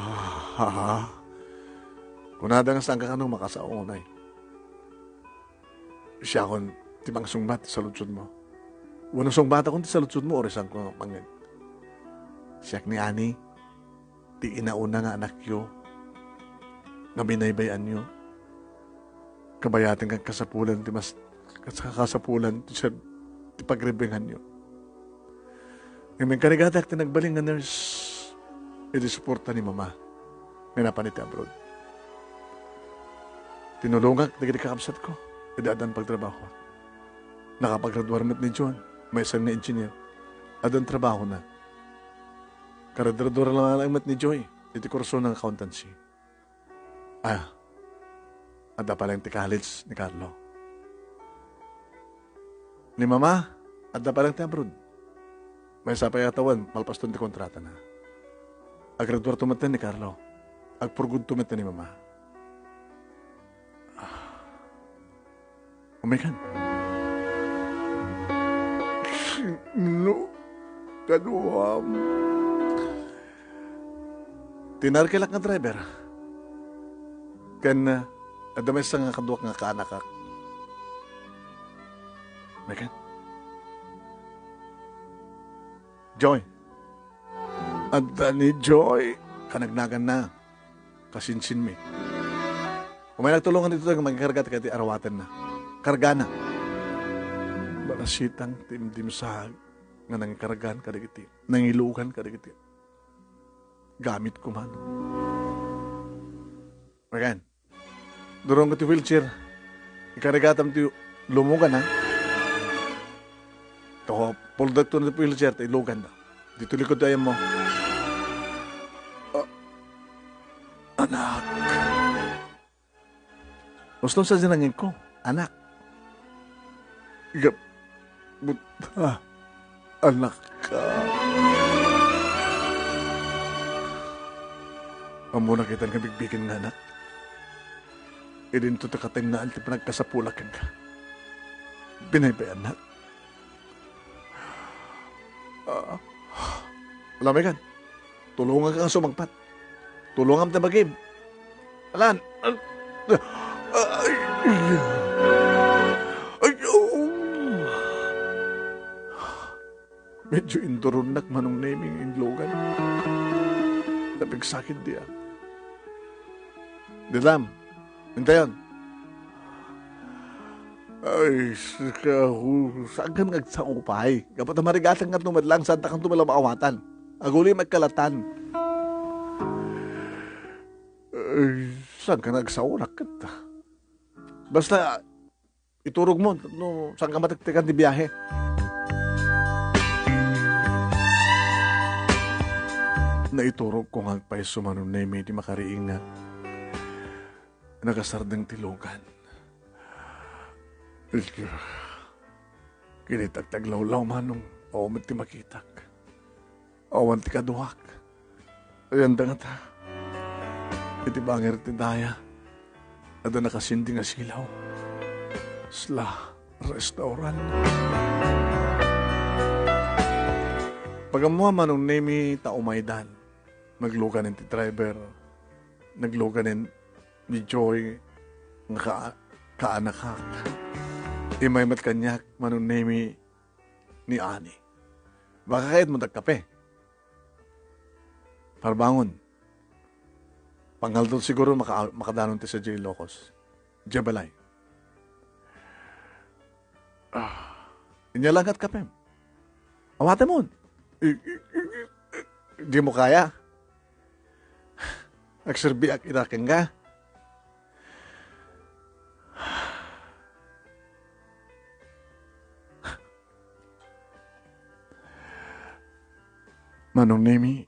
ha, ha. Kunada nga saanka kano makasao, unay. Siakon ti mangsungbat ti saludsodmo. Wenno sungbatakon ti saludsodmo, uray saanko mangngeg. Siak ni Ani, ti inauna nga anakyo, nga binaybay-anyo. Kabayaten ket kasapulan ti mas-, kas-, kasapulan ti sir-, ti pagribenganyo. Ngem inkarigatak ti nagbalin nga nurse iti suporta ni Mama nga napan iti abroad. Tinulongak dagiti kakabsatko idi addan pagtrabahoak. Nakapagraduar met ni John, maysa nga engineer. Addan trabahona. Karagraduar laeng met ni Joy iti kursona nga accountancy. Ah, adda pay laeng ti college ni Carlo. Ni Mama, adda pay laeng ti abroad. Maysa pay a tawen, malpaston ti kontratana. Agraduarto metten ni Carlo. Agpurgudto metten ni Mama. Ah. Umaykan. Sino kaduam? Ti narkilak nga driver. Ken, uh, adda maysa nga kaduak nga kaanakak. Umaykan. Joy. Adda ni Joy. Kanagnaganna. Kasinsinmi. Umay nagtulongan ditoy nga mangikarga ti kadi arawatenna. Kargana. Barasitang ti dimdimsag nga nangikargan kadagiti, nangilugan kadagiti. Gamit kuman. Again. Durong ti wheelchair. Ikarigatam ti lumugan, ha? Ito, puldak to na ti wheelchair, ta ilugan na. Dito likod ti ayam mo. Ah, anak. Gusto sa dinangin ko, anak. Gap-, Buta, anak ka. Ammona kita nga bigbigen nga anak. Idinto ta katengnaan ti panagkasapulak kenka. Binaybayannak. Ah, alam mo kan? Tulongam nga sumangpat. Tulongam ta bagim. Alan. Ay. Ay. Oh. Medyo induronnak Manong Nemi nga inlugan. Napigsakit dia. Ditam. Intayon. Ay, sika, hu-, saan ka nga agsaupay? Gapu ta marigatanka no met lang, saan ta kanto met lang maawatan? Aguli met kalatan. Ay, saan ka nga agsaurak ket? Basta, iturog mo, no, saan ka matektekan ti biyahe? Naiturog ko nga agpayso Manong Nemi ti makariingak. Nakasardeng ti lugan. Kinitak ti aglawlaw, Manong. Awan met ti makitak. Awan ti kaduak. Ayan da ngata. Iti bangir ti daya, adda nakasindi nga silaw. Sla restaurant. Pagammuan, Manong Nemi, ta umaydan. Nagluganen ti driver. Nagluganen ni Joy nga ka-, kaanakak. Immay met kaniak, Manong Nemi, ni Ani. Baka kayatmo dagkape? Parbangon. Pangaldo siguro maka-, makadanon ti sadja Ilocos. Diay balay. Ah, inya la nga dagkapem. Awatem. I-, i-, i-, i-, dimo kaya? Agserbiak ida kenka. Manong Nemi,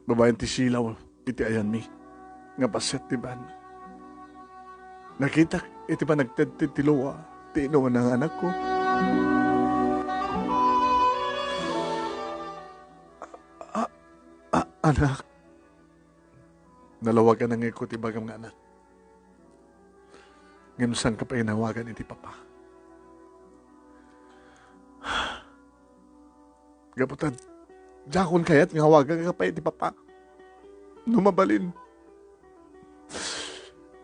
babaen ti silaw iti ayanmi nga paset ti ban. Nakitak iti panagtedted ti lua ti inuman nga anakko. A-, a-, anak, nalawagan a nga iko ti bagam nga anak. Ngem saan ka pay nawagan iti papa? Gapu ta, diakon kayat nga awagan ka pay iti papa. No mabalin.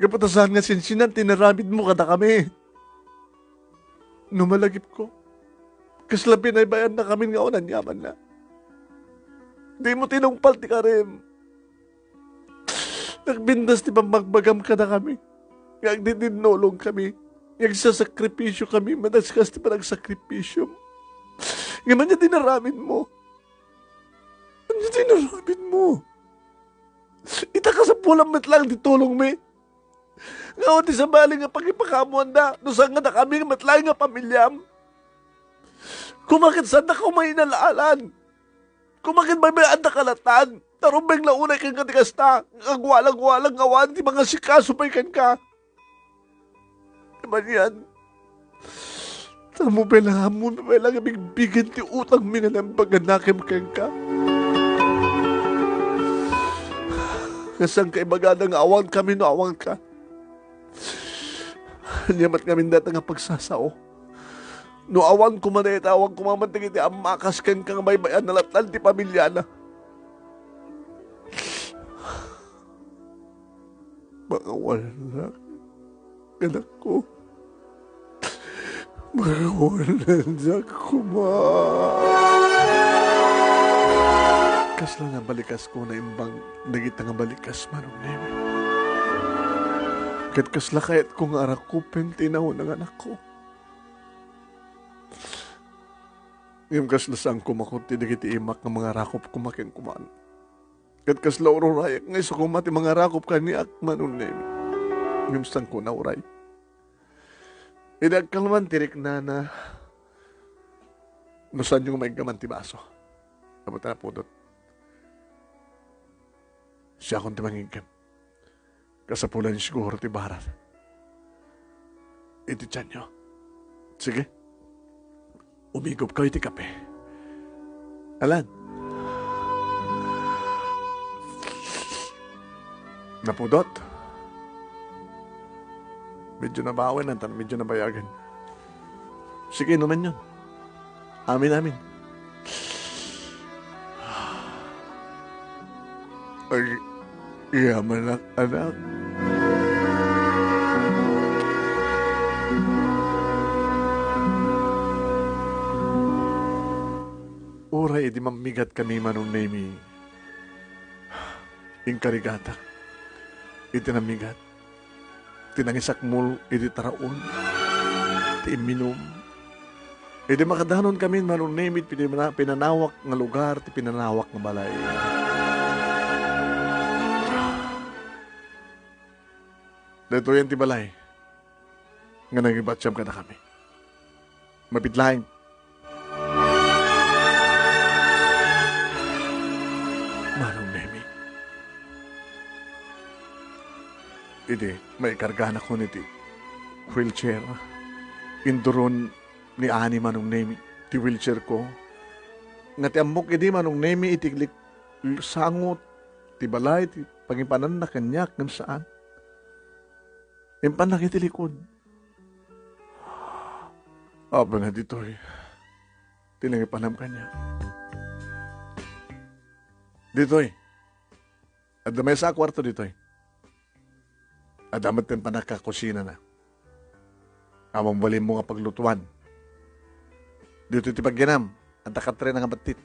Gapu ta saan nga sinsinan ti inaramidmo kadakami. No malagipko, kasla binaybayanna kamin nga awan aniamanna. Dimo tinungpal ti karim. Nagbindas ti pammagbagam kadakami. Nga agdidinnulong kami. Nga agsasakripisyo kami, madaskas ti panagsakripisyo. Nga ania ti inaramidmo? Ania ti inaramidmo? Ita kasapulan met laeng ti tulongmi. Nga awan ti sabali nga pakipakaammoanda, no saan nga dakami met laeng nga pamiliam. Koma ket saandaka umay inalaalan. Koma ket baybayaandaka latta. Ta rumbeng la unay kenka ti kasta, nga agwalagwalag nga awan ti mangasikaso pay kenka. Ngem anian, ammo pay la, ammo pay la nga bigbigen ti utangmi nga naimbag a nakem kenka. Nga saanka ibagada nga awankami no awanka. Ania met ngamin dayta nga pagsasao? No awan koma dayta, awan koma met dagiti ammakas kenka nga baybayanna latta ti pamiliana. Mangawalnak, anakko. Mangawalnak koma. Kasla nga balikasko naimbag dagita nga balikas, Manong Nemi. Ket kasla kayatko nga arakupen ti inauna nga anakko. Ngem kasla saanko makuti dagiti imak nga mangarakop koma kenkuman. Ket kasla ururayak nga isu koma ti mangarakop kaniak, Manong Nemi. Ngem saanko nauray. Idi agkalman ti riknana, no saanyo nga maiggaman ti baso. Apo ta napudot. Siakon ti mangiggem. Kasapulan siguro ti barat iti tianyo. Sige. Umigop kayo iti kape. Alan. Napudot. Medyo nabawen, tan medyo nabayagen. Sige, inumenyon. Amin, amin. Ay, iya manak, anak. Uray idi mammigat kami, Manong Nemi, inkarigatak iti nammigat ti nangisakmol iti taraon ti imminum. Idi makadanon kami, Manong Nemi, iti pina-, pinanawak nga lugar, ti pinanawak nga balay. Daytoyen ti balay nga nangibatsiam kadakami. Mapit laeng. Manong Nemi. Idi maikarganakon iti wheelchair, induron ni Ani, Manong Nemi, ti wheelchair ko. Nga ti ammok idi, Manong Nemi, iti lik-, sangot ti balay, ti pangipananna kaniak, ngem saan. Impannak iti likod. Apay nga ditoy ti nangipanam kaniak. Ditoy. Adda maysa a kuarto ditoy. Adda met ti pannakakusinana. Awan mabalinmo nga paglutuan. Ditoy ti pagyanam, adda katrina nga battit.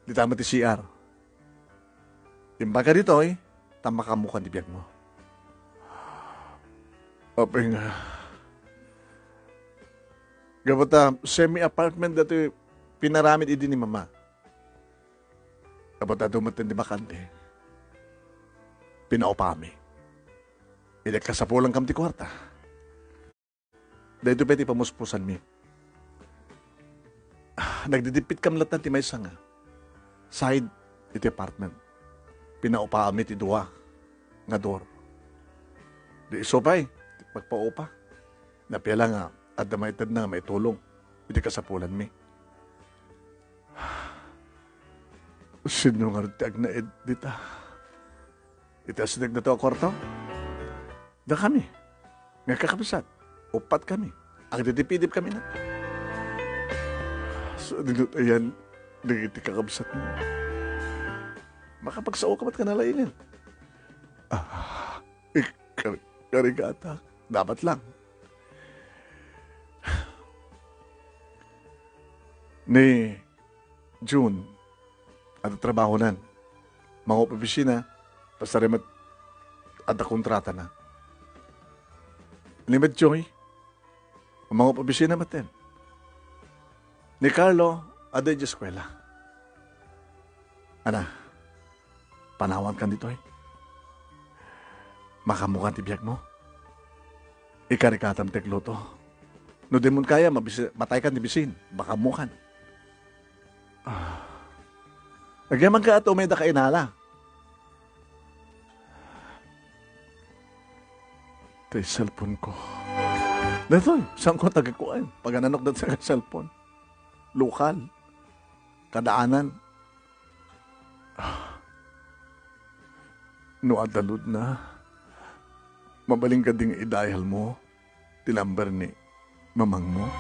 Dita met ti C R. Imbaga ditoy, ta makaammokan ti biagmo. Apay nga. Gapu ta semi-apartment datoy pinaramid idi ni Mama. Gapu ta adu met ti bakante. Pinaupami. Idi kasapulankam ti kuarta. Daytoy pay ti pamuspusanmi. Ah, nagdidipitkam latta ti maysa nga side iti apartment. Pinaupami ti dua nga door. Di isu pay, ti pagpaupa. Napiala nga adda maitedna nga maitulong iti kasapulanmi. Sino nga ti agnaed dita? Iti asideg daytoy a kuarto? Dakami. Nga kakabsat. Uppat kami. Agdidipidip kami na. So, dinutayan dagiti kakabsatmo. Makapagsaoka met ka nalaingan. Ah, ik-, kar-, karigata. Dapat lang. Ni June, adda trabahonan. Mangup-opisina, ta saan met adda kontratana. Ni Medjoy, mangup-opisina metten. Ni Carlo, adda idiay eskuela. Ana, panawankan ditoy. Makaammokan ti biagmo. Ikarikatam ti agluto. No dimon kaya, mabisi-, mataykan ti bisin. Makaammokan. Ah. Agyamanka ta umayda ka inala. Tay cellphone ko. Daytoy, saan ko tagakuan? Pagananok daytoy nga cellphone. Lokal. Kadaanan. Ah. No adda load na, mabalin kadi nga i-dial mo ti number ni mamangmo?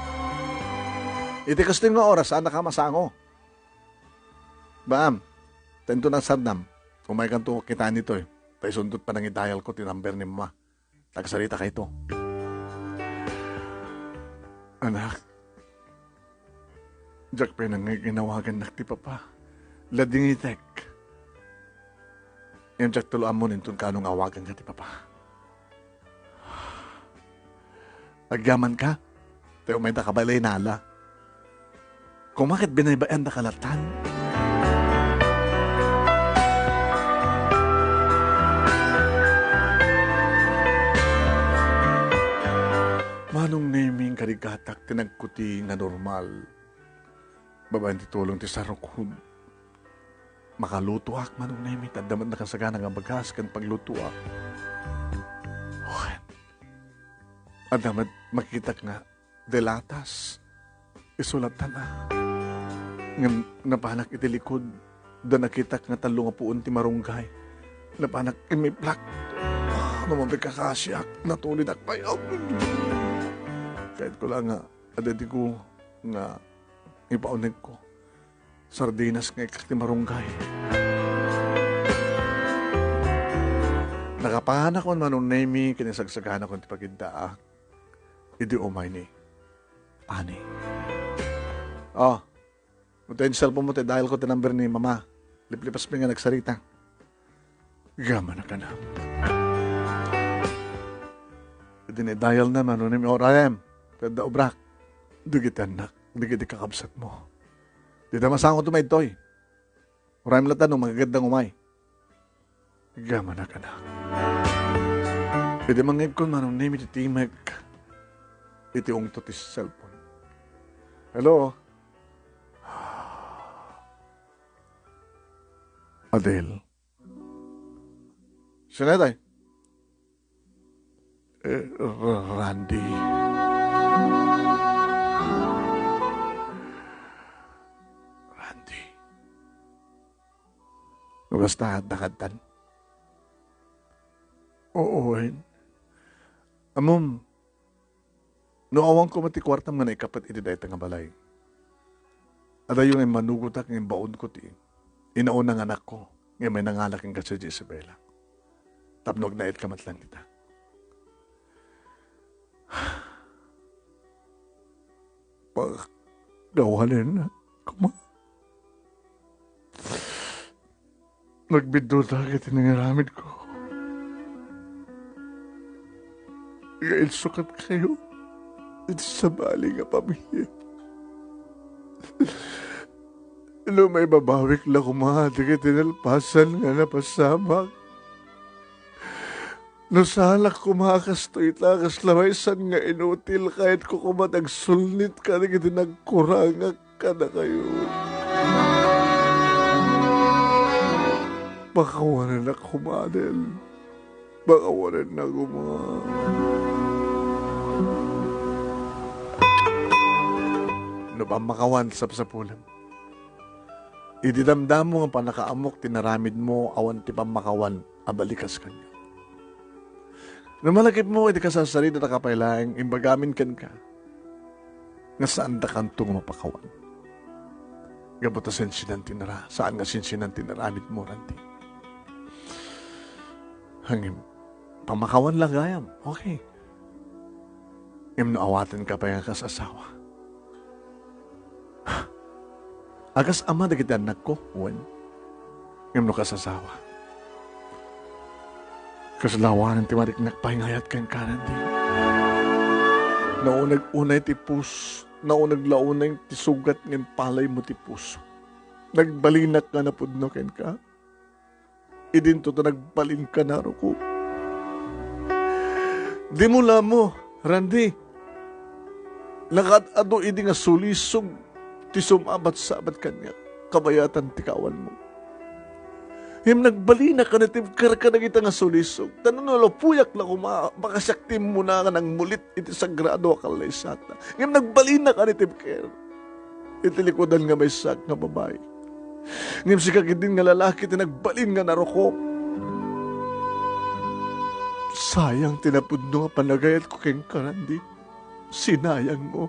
Iti kastoy nga oras, saan ka masango? Baam, ta inton nagsardam, umaykanto kitaen ditoy, ta isundot panangi-dial ko ti number ni mama. Agsarita kayto. Anak, diak pay nangngeginawagannak ti papa. Ladingitek. Ngem diak tuloan mo inton kaano nga awaganka ti papa. Agyamanka, ta umayda ka balay nala. Koma ket binaybay-andaka latan. Manong Neming, karigatak ti nagkuti nga normal. Babaen ti tulong ti sarukhod. Makalutoak, Manong Nemi, ta adda met nakasagana nga bagas ken paglutoak. Wen, adda met makitak nga delatas. Isulatan a. Ngem napanak iti likod, da nakitak nga tallo nga puon ti marunggay. Napanak immiplak. Ah, no mabikakasiak, natulidak pay. Kayatko la nga adda idi ko nga ipaunegko. Sardinas nga ikkak ti marunggay. Nakapanak man, Manong Nemi, ken isagsaganakon ti pagiddaak idi umay ni Ani. Oh, no ta cellphone mo, ta dial ko ti number ni Mama. Liplipasmi nga nagsarita. Gama na ka na. Idi ni dial na, Manong Nemi, "O, Rayem, ti adda obrak. Dagiti annak, dagiti kakabsat mo. Dita masango ti maytoy. Uray met latta no magagaddang umay." Gama na ka na. Idi mangngegkon, Manong Nemi, ti timek iti ungto ti cellphone. Hello? Adel. Sino tay? Eh, R-, Randy. Randy. No kasta, adda kadtan. Oo, wen. Ammom, no awan koma ti kuartam nga naikapet iti dayta nga balay, adayo nga immanugotak nga imbaonko ti inauna nga anakko nga immay nangala kenka, si Isabela, tapno agnaetka met laeng dita. Pag-, gawanen koma. Nagbiddutaka iti nangaramidko. Nga insukatkayo iti sabali nga pamilia. No maibabawik la koma dagiti nalpasan nga napasamak. No saanak koma a kastoy ita, kasla maysan nga inutil, kayatko koma ti agsulnit kadagiti nagkurangak kadakayo. Pakawanennak koma, Adel. Pakawanennak koma. No pammakawan, sapsapulem. Idi damdamo nga pannakaammok ti naramidmo, awan ti pammakawan a balikas kaniak. No malagipmo iti kasasarita, ta apay laeng, imbagamin kenka nga saandakanto nga mapakawan. Gapu ta sinsinan ti nara-, saan nga sinsinan ti naramidmo, Randy. Ngem, pammakawan la gayam, okay. Ngem no awatenka pay nga kas asawa, a kas ama dagiti annakko, wen. Ngem no kas asawa, kasla awanen ti mariknak pay nga ayat kenka, Randy. Nauneg unay ti pus-, nauneg la unay ti sugat nga impalaymo ti puso. Nagbalinak nga napudno kenka. Idinto ta nagbalinka, narukop. Dimo la ammo, Randy. Nakaad-adu idi nga sulisog ti sumabat-sabat kaniak, kabayatan ti kaawanmo. Ngem nagbalinaka nga natibker kadagita nga sulisog. Ta no nalupoyak la koma, baka siak ti immuna nga nangmulit iti sagrado a kallaysatna. Ngem nagbalinaka nga natibker iti likudan nga maysak nga babai. Ngem sika ketdin nga lalaki ti nagbalin nga narukop. Sayang ti napudno a panagayatko kenka, Randy. Sinayangmo.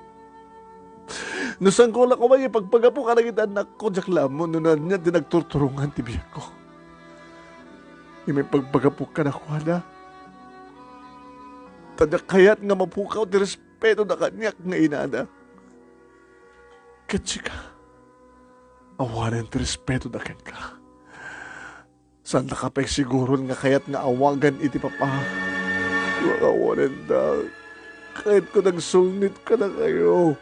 No saanko la koma nga ipagpagapu kadagiti annakko, diak la ammo no ania ti nagturturongan ti biagko. Ngem ipagpagapuk kadakuada. Ta diak kayat nga mapukaw ti respetoda kaniak nga inada. Ket sika, awanen ti respetoda kenka. Saandaka pay siguron nga kayat nga awagan iti papa. Awanen da. Kayatko nga agsulnit kadakayo.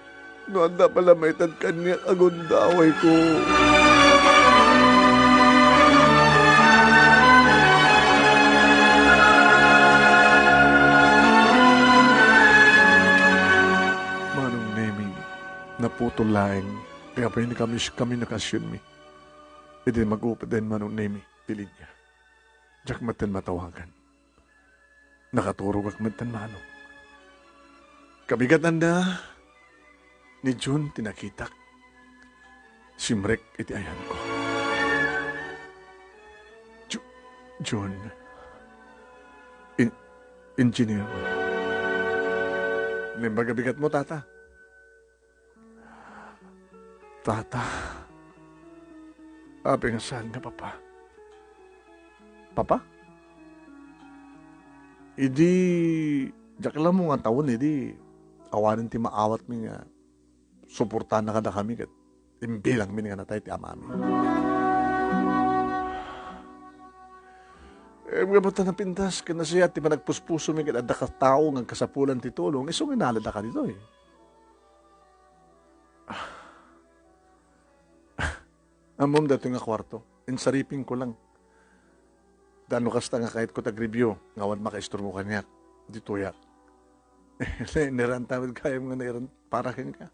No adda pay la maited kaniak, agundawayko. Manong Nemi, naputol laeng ti kamunikasionmi. Idi mag-upod Manong Nemi ti linya, diak metten matawagan. Nakaturogak metten, Manong. Kabigatanda ni Jun ti nakitak. Simrek iti ayanko. Ju-, Jun. In-, engineer. Naimbag a bigatmo, Tata. Tata, apay nga saan nga papa? Papa? Idi, diak la ammo nga tawen, idi, awanen ti maawatmi nga suportana kadakami ket imbilangmi nga natay ti amami. Eh, gapu ta napintas ken nasayaat ti panagpuspusomi ket adda ka tao nga agkasapulan ti tulong, isu nga inalada ka ditoy. Ammom daytoy nga kuarto, insaripingko lang. Ta no kasta nga kayatko ti agribyo, nga awan makaisturbo kaniak, ditoyak. Nairanta met gayam nga nairanta para kenka.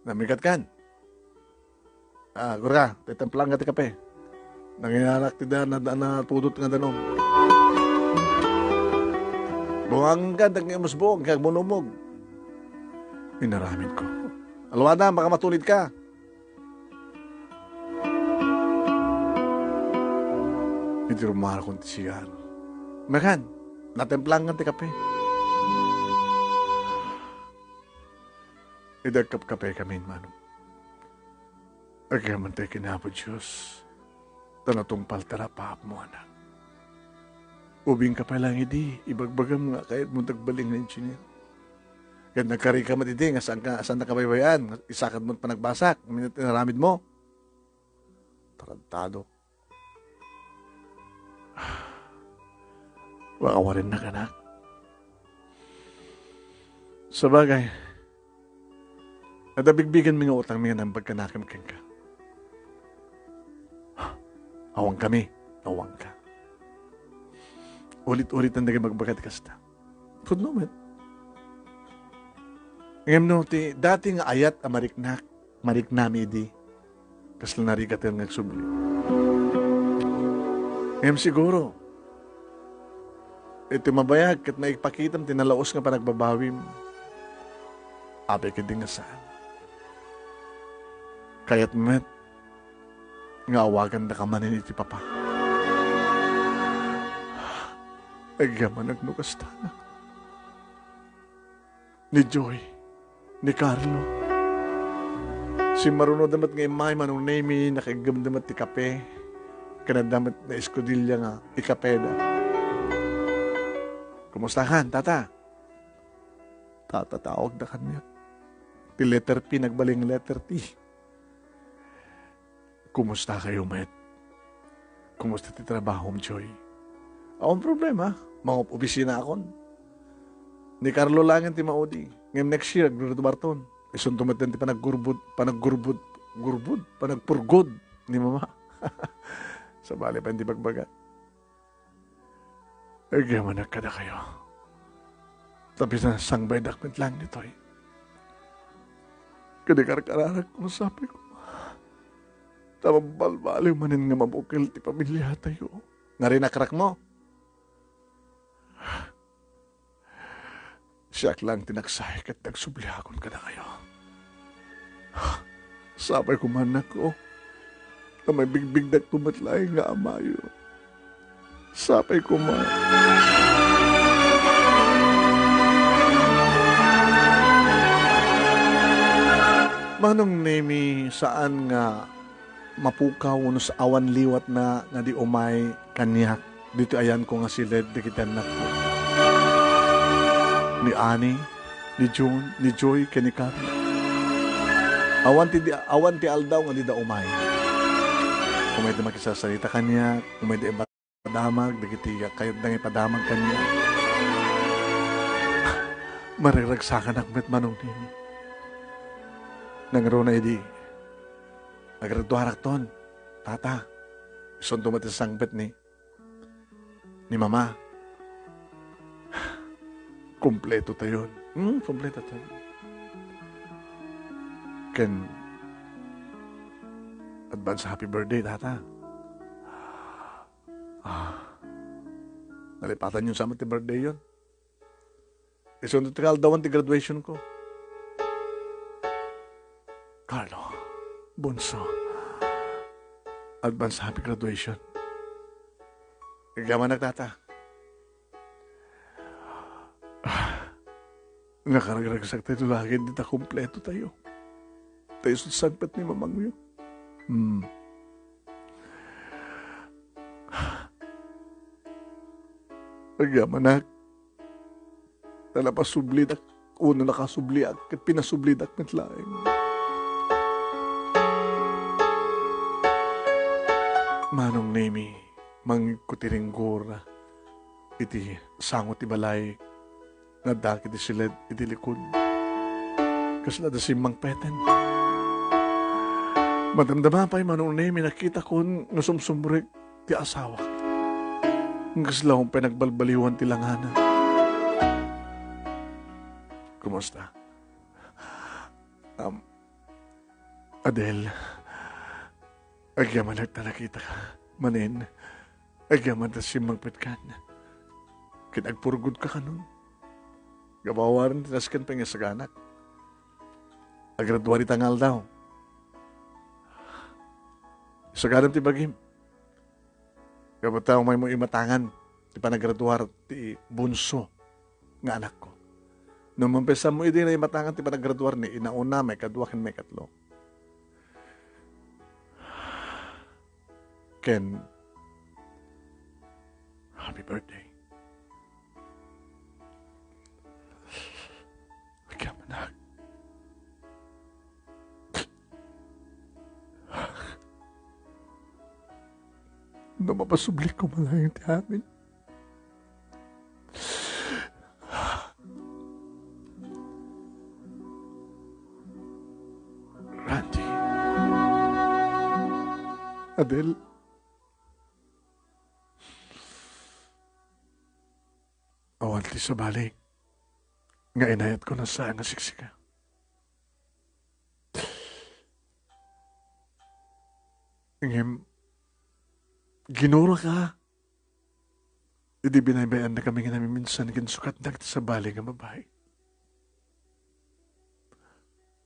Namigatkan. Ah, gura, titimplang nga ti kape. Nanginanak ti da-, na-, na-, natudot nga danum. Buanggan, dagiti umusbong, kag munumog. Inaramidko. Aluada, makamatulid ka. Idi rumarakon ti C R, "Mekan, natemplangan ti kape." Idi agkapkapekami, manong, agyamanak ken Apo Dios, ta natungpal ti rapaapmo, anak. Ubingka pay laeng idi, ibagbagam nga kayatmo ti agbalin nga engineer. Ket nagkarika met idi nga saanka, saannaka baybay-an, nga isakadmo ti panagbasak, ania ti inaramidmo? Tarantado. Wakawarinnak, anak. Sabagay, adda bigbigenmi nga utangmi nga naimbag kanakem kenka. Awankami, awanka. Ulit-ulitan dagiti ibagbaga ti kasta. Pudno met. Ngem no ti dati nga ayat a mariknak, mariknami idi, kasla narigaten nga agsubli. Ngem siguro, iti mabayag ket naipakitam ti nalaus nga panagbabawim, apay ketdi nga saan. Kayat met nga awagandaka manen iti papa. Agyamanak no kasta, anak. Ni Joy, ni Carlo. Simmarunoda met nga immay, Manong Nemy, nakaiggemda met ti kape, ken adda met naeskudelia nga ikapeda. "Kumustakan, tata?" Tata, tawagda kaniak. Ti letter P nagbalin nga letter T. Kumusta kayo met? Kumusta ti trabahom, Joy? Awan problema. Mangup-opisinakon. Ni Carlo laengen ti maudi. Ngem next year, aggraduarton. Isunto met ti panaggurbod, panaggurbod, gurbod, panagpurgod ni Mama. Sabali pay ti bagbaga. Agyamanak kadakayo. Ta pinasangbaydak met laeng ditoy. Ket ikarkararak no sapay koma ta mabalbaliw manen nga mabukel ti pamiliatayo. Ngarin, akrakmo? Siak laeng ti naksay ket nagsubliakon kadakayo. Sapay koma, annakko, ta maibigbigdakto met laeng nga amayo. Sapay koma. Manong Nemy, saan nga mapukaw wenno sa-, awan liwatna nga di umay kaniak ditoy ayanko nga siled dagiti annakko. Ni Annie, ni June, ni Joy, ken ni Carlo. Awan ti di-, awan ti aldaw nga dida umay. Umayda makisasarita kaniak, umayda ipadamag dagiti kayatda nga ipadamag kaniak. Mariragsakan met, Manong Nemy. Nangruna idi, agraduarakton, tata. Isunto met ti sangpet ni ni Mama. Kompleto tayon. Hmm, kompleto tayon. Ken advance happy birthday, tata. Ah, nalipatan yon sa amin ti birthday yon. Isunto ti kaaldawan ti graduation ko. Carlo, bunso, advance happy graduation. Agyamanak, tata. Nakaragragsak tayo lagi, di ta kompleto tayo. Tayo sa sangpet ni mamangyo. Hmm. Agyamanak. Ta napasublidak, wenno nakasubliak, ket pinasublidak met laeng. Manong Nemy, mangngegko ti ringgor iti sango ti balay nga adda iti siled iti likod. Kasla adda simmangpeten. Madamdama pay, Manong Nemy, nakitakon nga sumsumrek ti asawak. Ngem kasla pay nagbalbaliwan ti langana. Kumusta? Um, Adel, agyamanak ta nakitaka manen. Agyaman ta simmangpetkan. Ket agpurgodka kanon. Gapu awanen ti nasken pay nga isaganak. Agraduar ita nga aldaw. Isaganam ti bagim. Kabatta, umaymo imatangan ti panagraduar ti bunso nga anakko. No maipaaymo idi, imatangan ti panagraduar ni inauna, maikadua, ken maikatlo. Ken, happy birthday. Agyamanak. No mapasubli ko man lang ti amin. Randy. Adel. Awan ti sabali nga inayatko a saan nga siksika. Ngem, ginuraka idi binaybay-annakami nga namiminsan ken sukatnak ti sabali nga babai.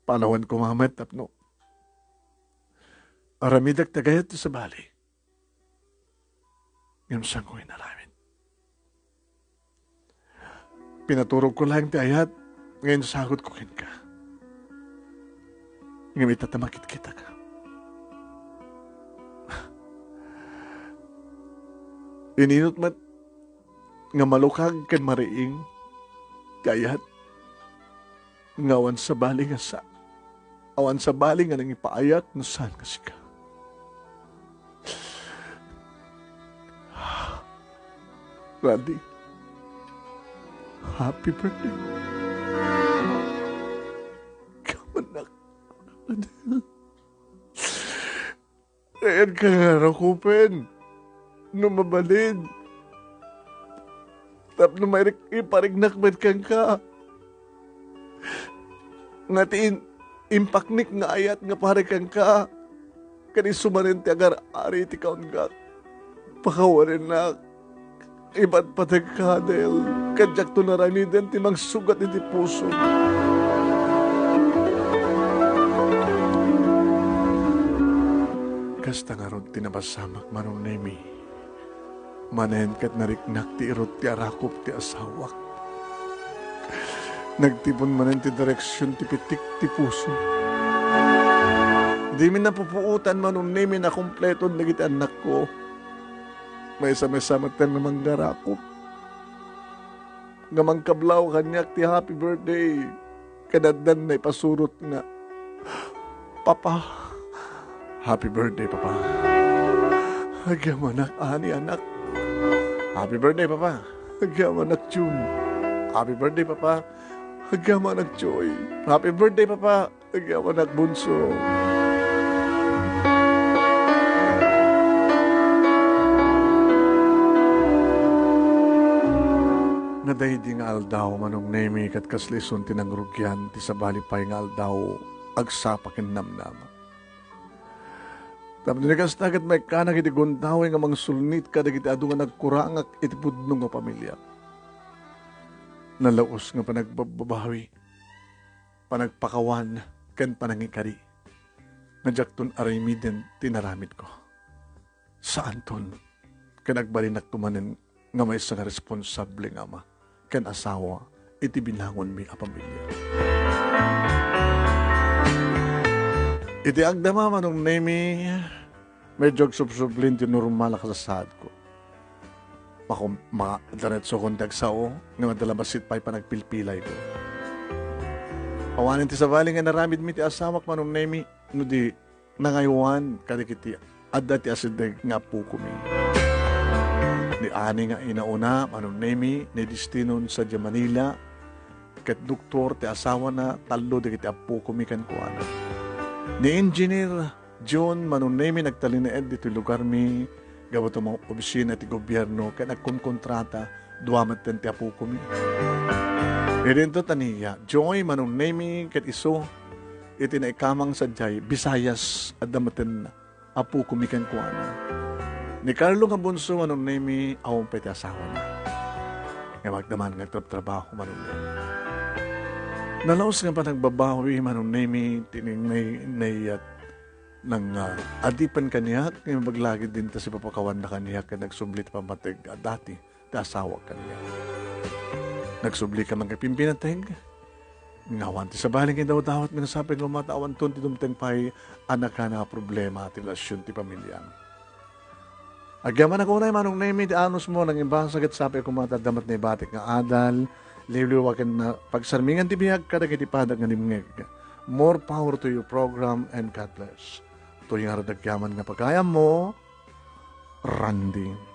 Panawanko met tapno aramidak ti agayat ti sabali. Ngem saanko inaramid. Pinaturogko laeng ti ayat nga insagutko kenka. Ngem ita ta makitkitaka. Ininut met nga malukag ken mariing ti ayat nga awan sabali nga sa-, awan sabali nga nangipaayak no saan nga sika. Randy, happy birthday. Kamanak, Randy. Ayanka nga rakupen no mabalin. Tapno mairik-, iparignak met kenka. Nga ti in-, impaknik nga ayat nga pare kenka. Ken isu manen ti agar-ari iti kaungak. Pakawanennak. Ipatpategka, Adel, ket diakto naramiden ti mangsugat iti puso. Kasta ngarud ti napasamak, Manong Nemi, manen ket nariknak ti irut ti arakup ti asawak. Nagtipon manen ti direksion ti pitik ti puso. Dimi napupuotan, Manong Nemi, a kompleton dagiti annakko. Maysa-maysa met nga manggarakup nga mangkablaw kaniak ti happy birthday. Ket addan naipasurot nga, "Papa, happy birthday, Papa." Agyamanak, Ani, anak. "Happy birthday, Papa." Agyamanak, June. "Happy birthday, Papa." Agyamanak, Joy. "Happy birthday, Papa." Agyamanak, bunso. Nga daydi nga aldaw, Manong Nemi, ket kasla isun ti nangrugian ti sabali pay nga aldaw, agsapa ken namnama. Tapno ni kasta ket maikkanak iti guntawi nga mangsulnit kadagiti adu nga nagkurangak iti pudno nga pamiliak. Nalaus nga panagbababawi, panagpakawan, ken panangikari nga diakton aramiden ti inaramidko. Saanton, ken agbalinakto manen nga maysa nga responsable nga ama ken asawa iti binangonmi a pamilya. Iti agdama, Manong Nemi, medyo agsubsublin ti normal a kasasaadko. Makum-, ma-, diretsokon ti agsao, ngem adda la bassit pay panagpilpilayko. Awanen ti sabali nga inaramidmi ti asawak, Manong Nemi, no di nangaywan kadagiti adda ti asideg nga appokomi. Ni Ani nga inauna, Manong Nemi, ni Destino sadiay Manila, ket doktor ti asawana, tallo dagiti appokomi kenkuana. Ni Engineer John, Manong Nemi, nagtalinaed ditoy lugarmi, gapu ta maopisina ti gobierno, ket nagkonkontrata, dua metten ti apokomi. Idinto Tania, Joy, Manong Nemi, ket isu, iti naikamang sadiay Visayas, adda metten apokomi kenkuana. Ni Carlo nga bunso, Manong Nemi, awan pay ti asawana. Nga magdaman nga agtrabtrabaho, Manong Nemi. Nalaus nga panagbabawi, Manong Nemi, ti ni-, ni-, nayat Nang, ah, adipen kaniak, nga imbag lagi dinta sipapakawanna kaniak ket nagsubli ti pammateg a dati ti asawak kaniak. Nagsubli ka man ket pimpinateg, nga awan ti sabali nga idawdawat nga nasapay nga umata awanton ti dumteng pay a nakan a problema ti relasyon ti pamiliam. Agyamanak unay, Manong Nemi, ti anusmo, nangibasa ket sapay koma ta adda met naibatik nga adal, liwliwa ken na-, pagsarmingan ti biag kadagiti padak nga dimngeg. More power to your program and God bless. Toy ngarud agyaman nga pagayammo, Randy.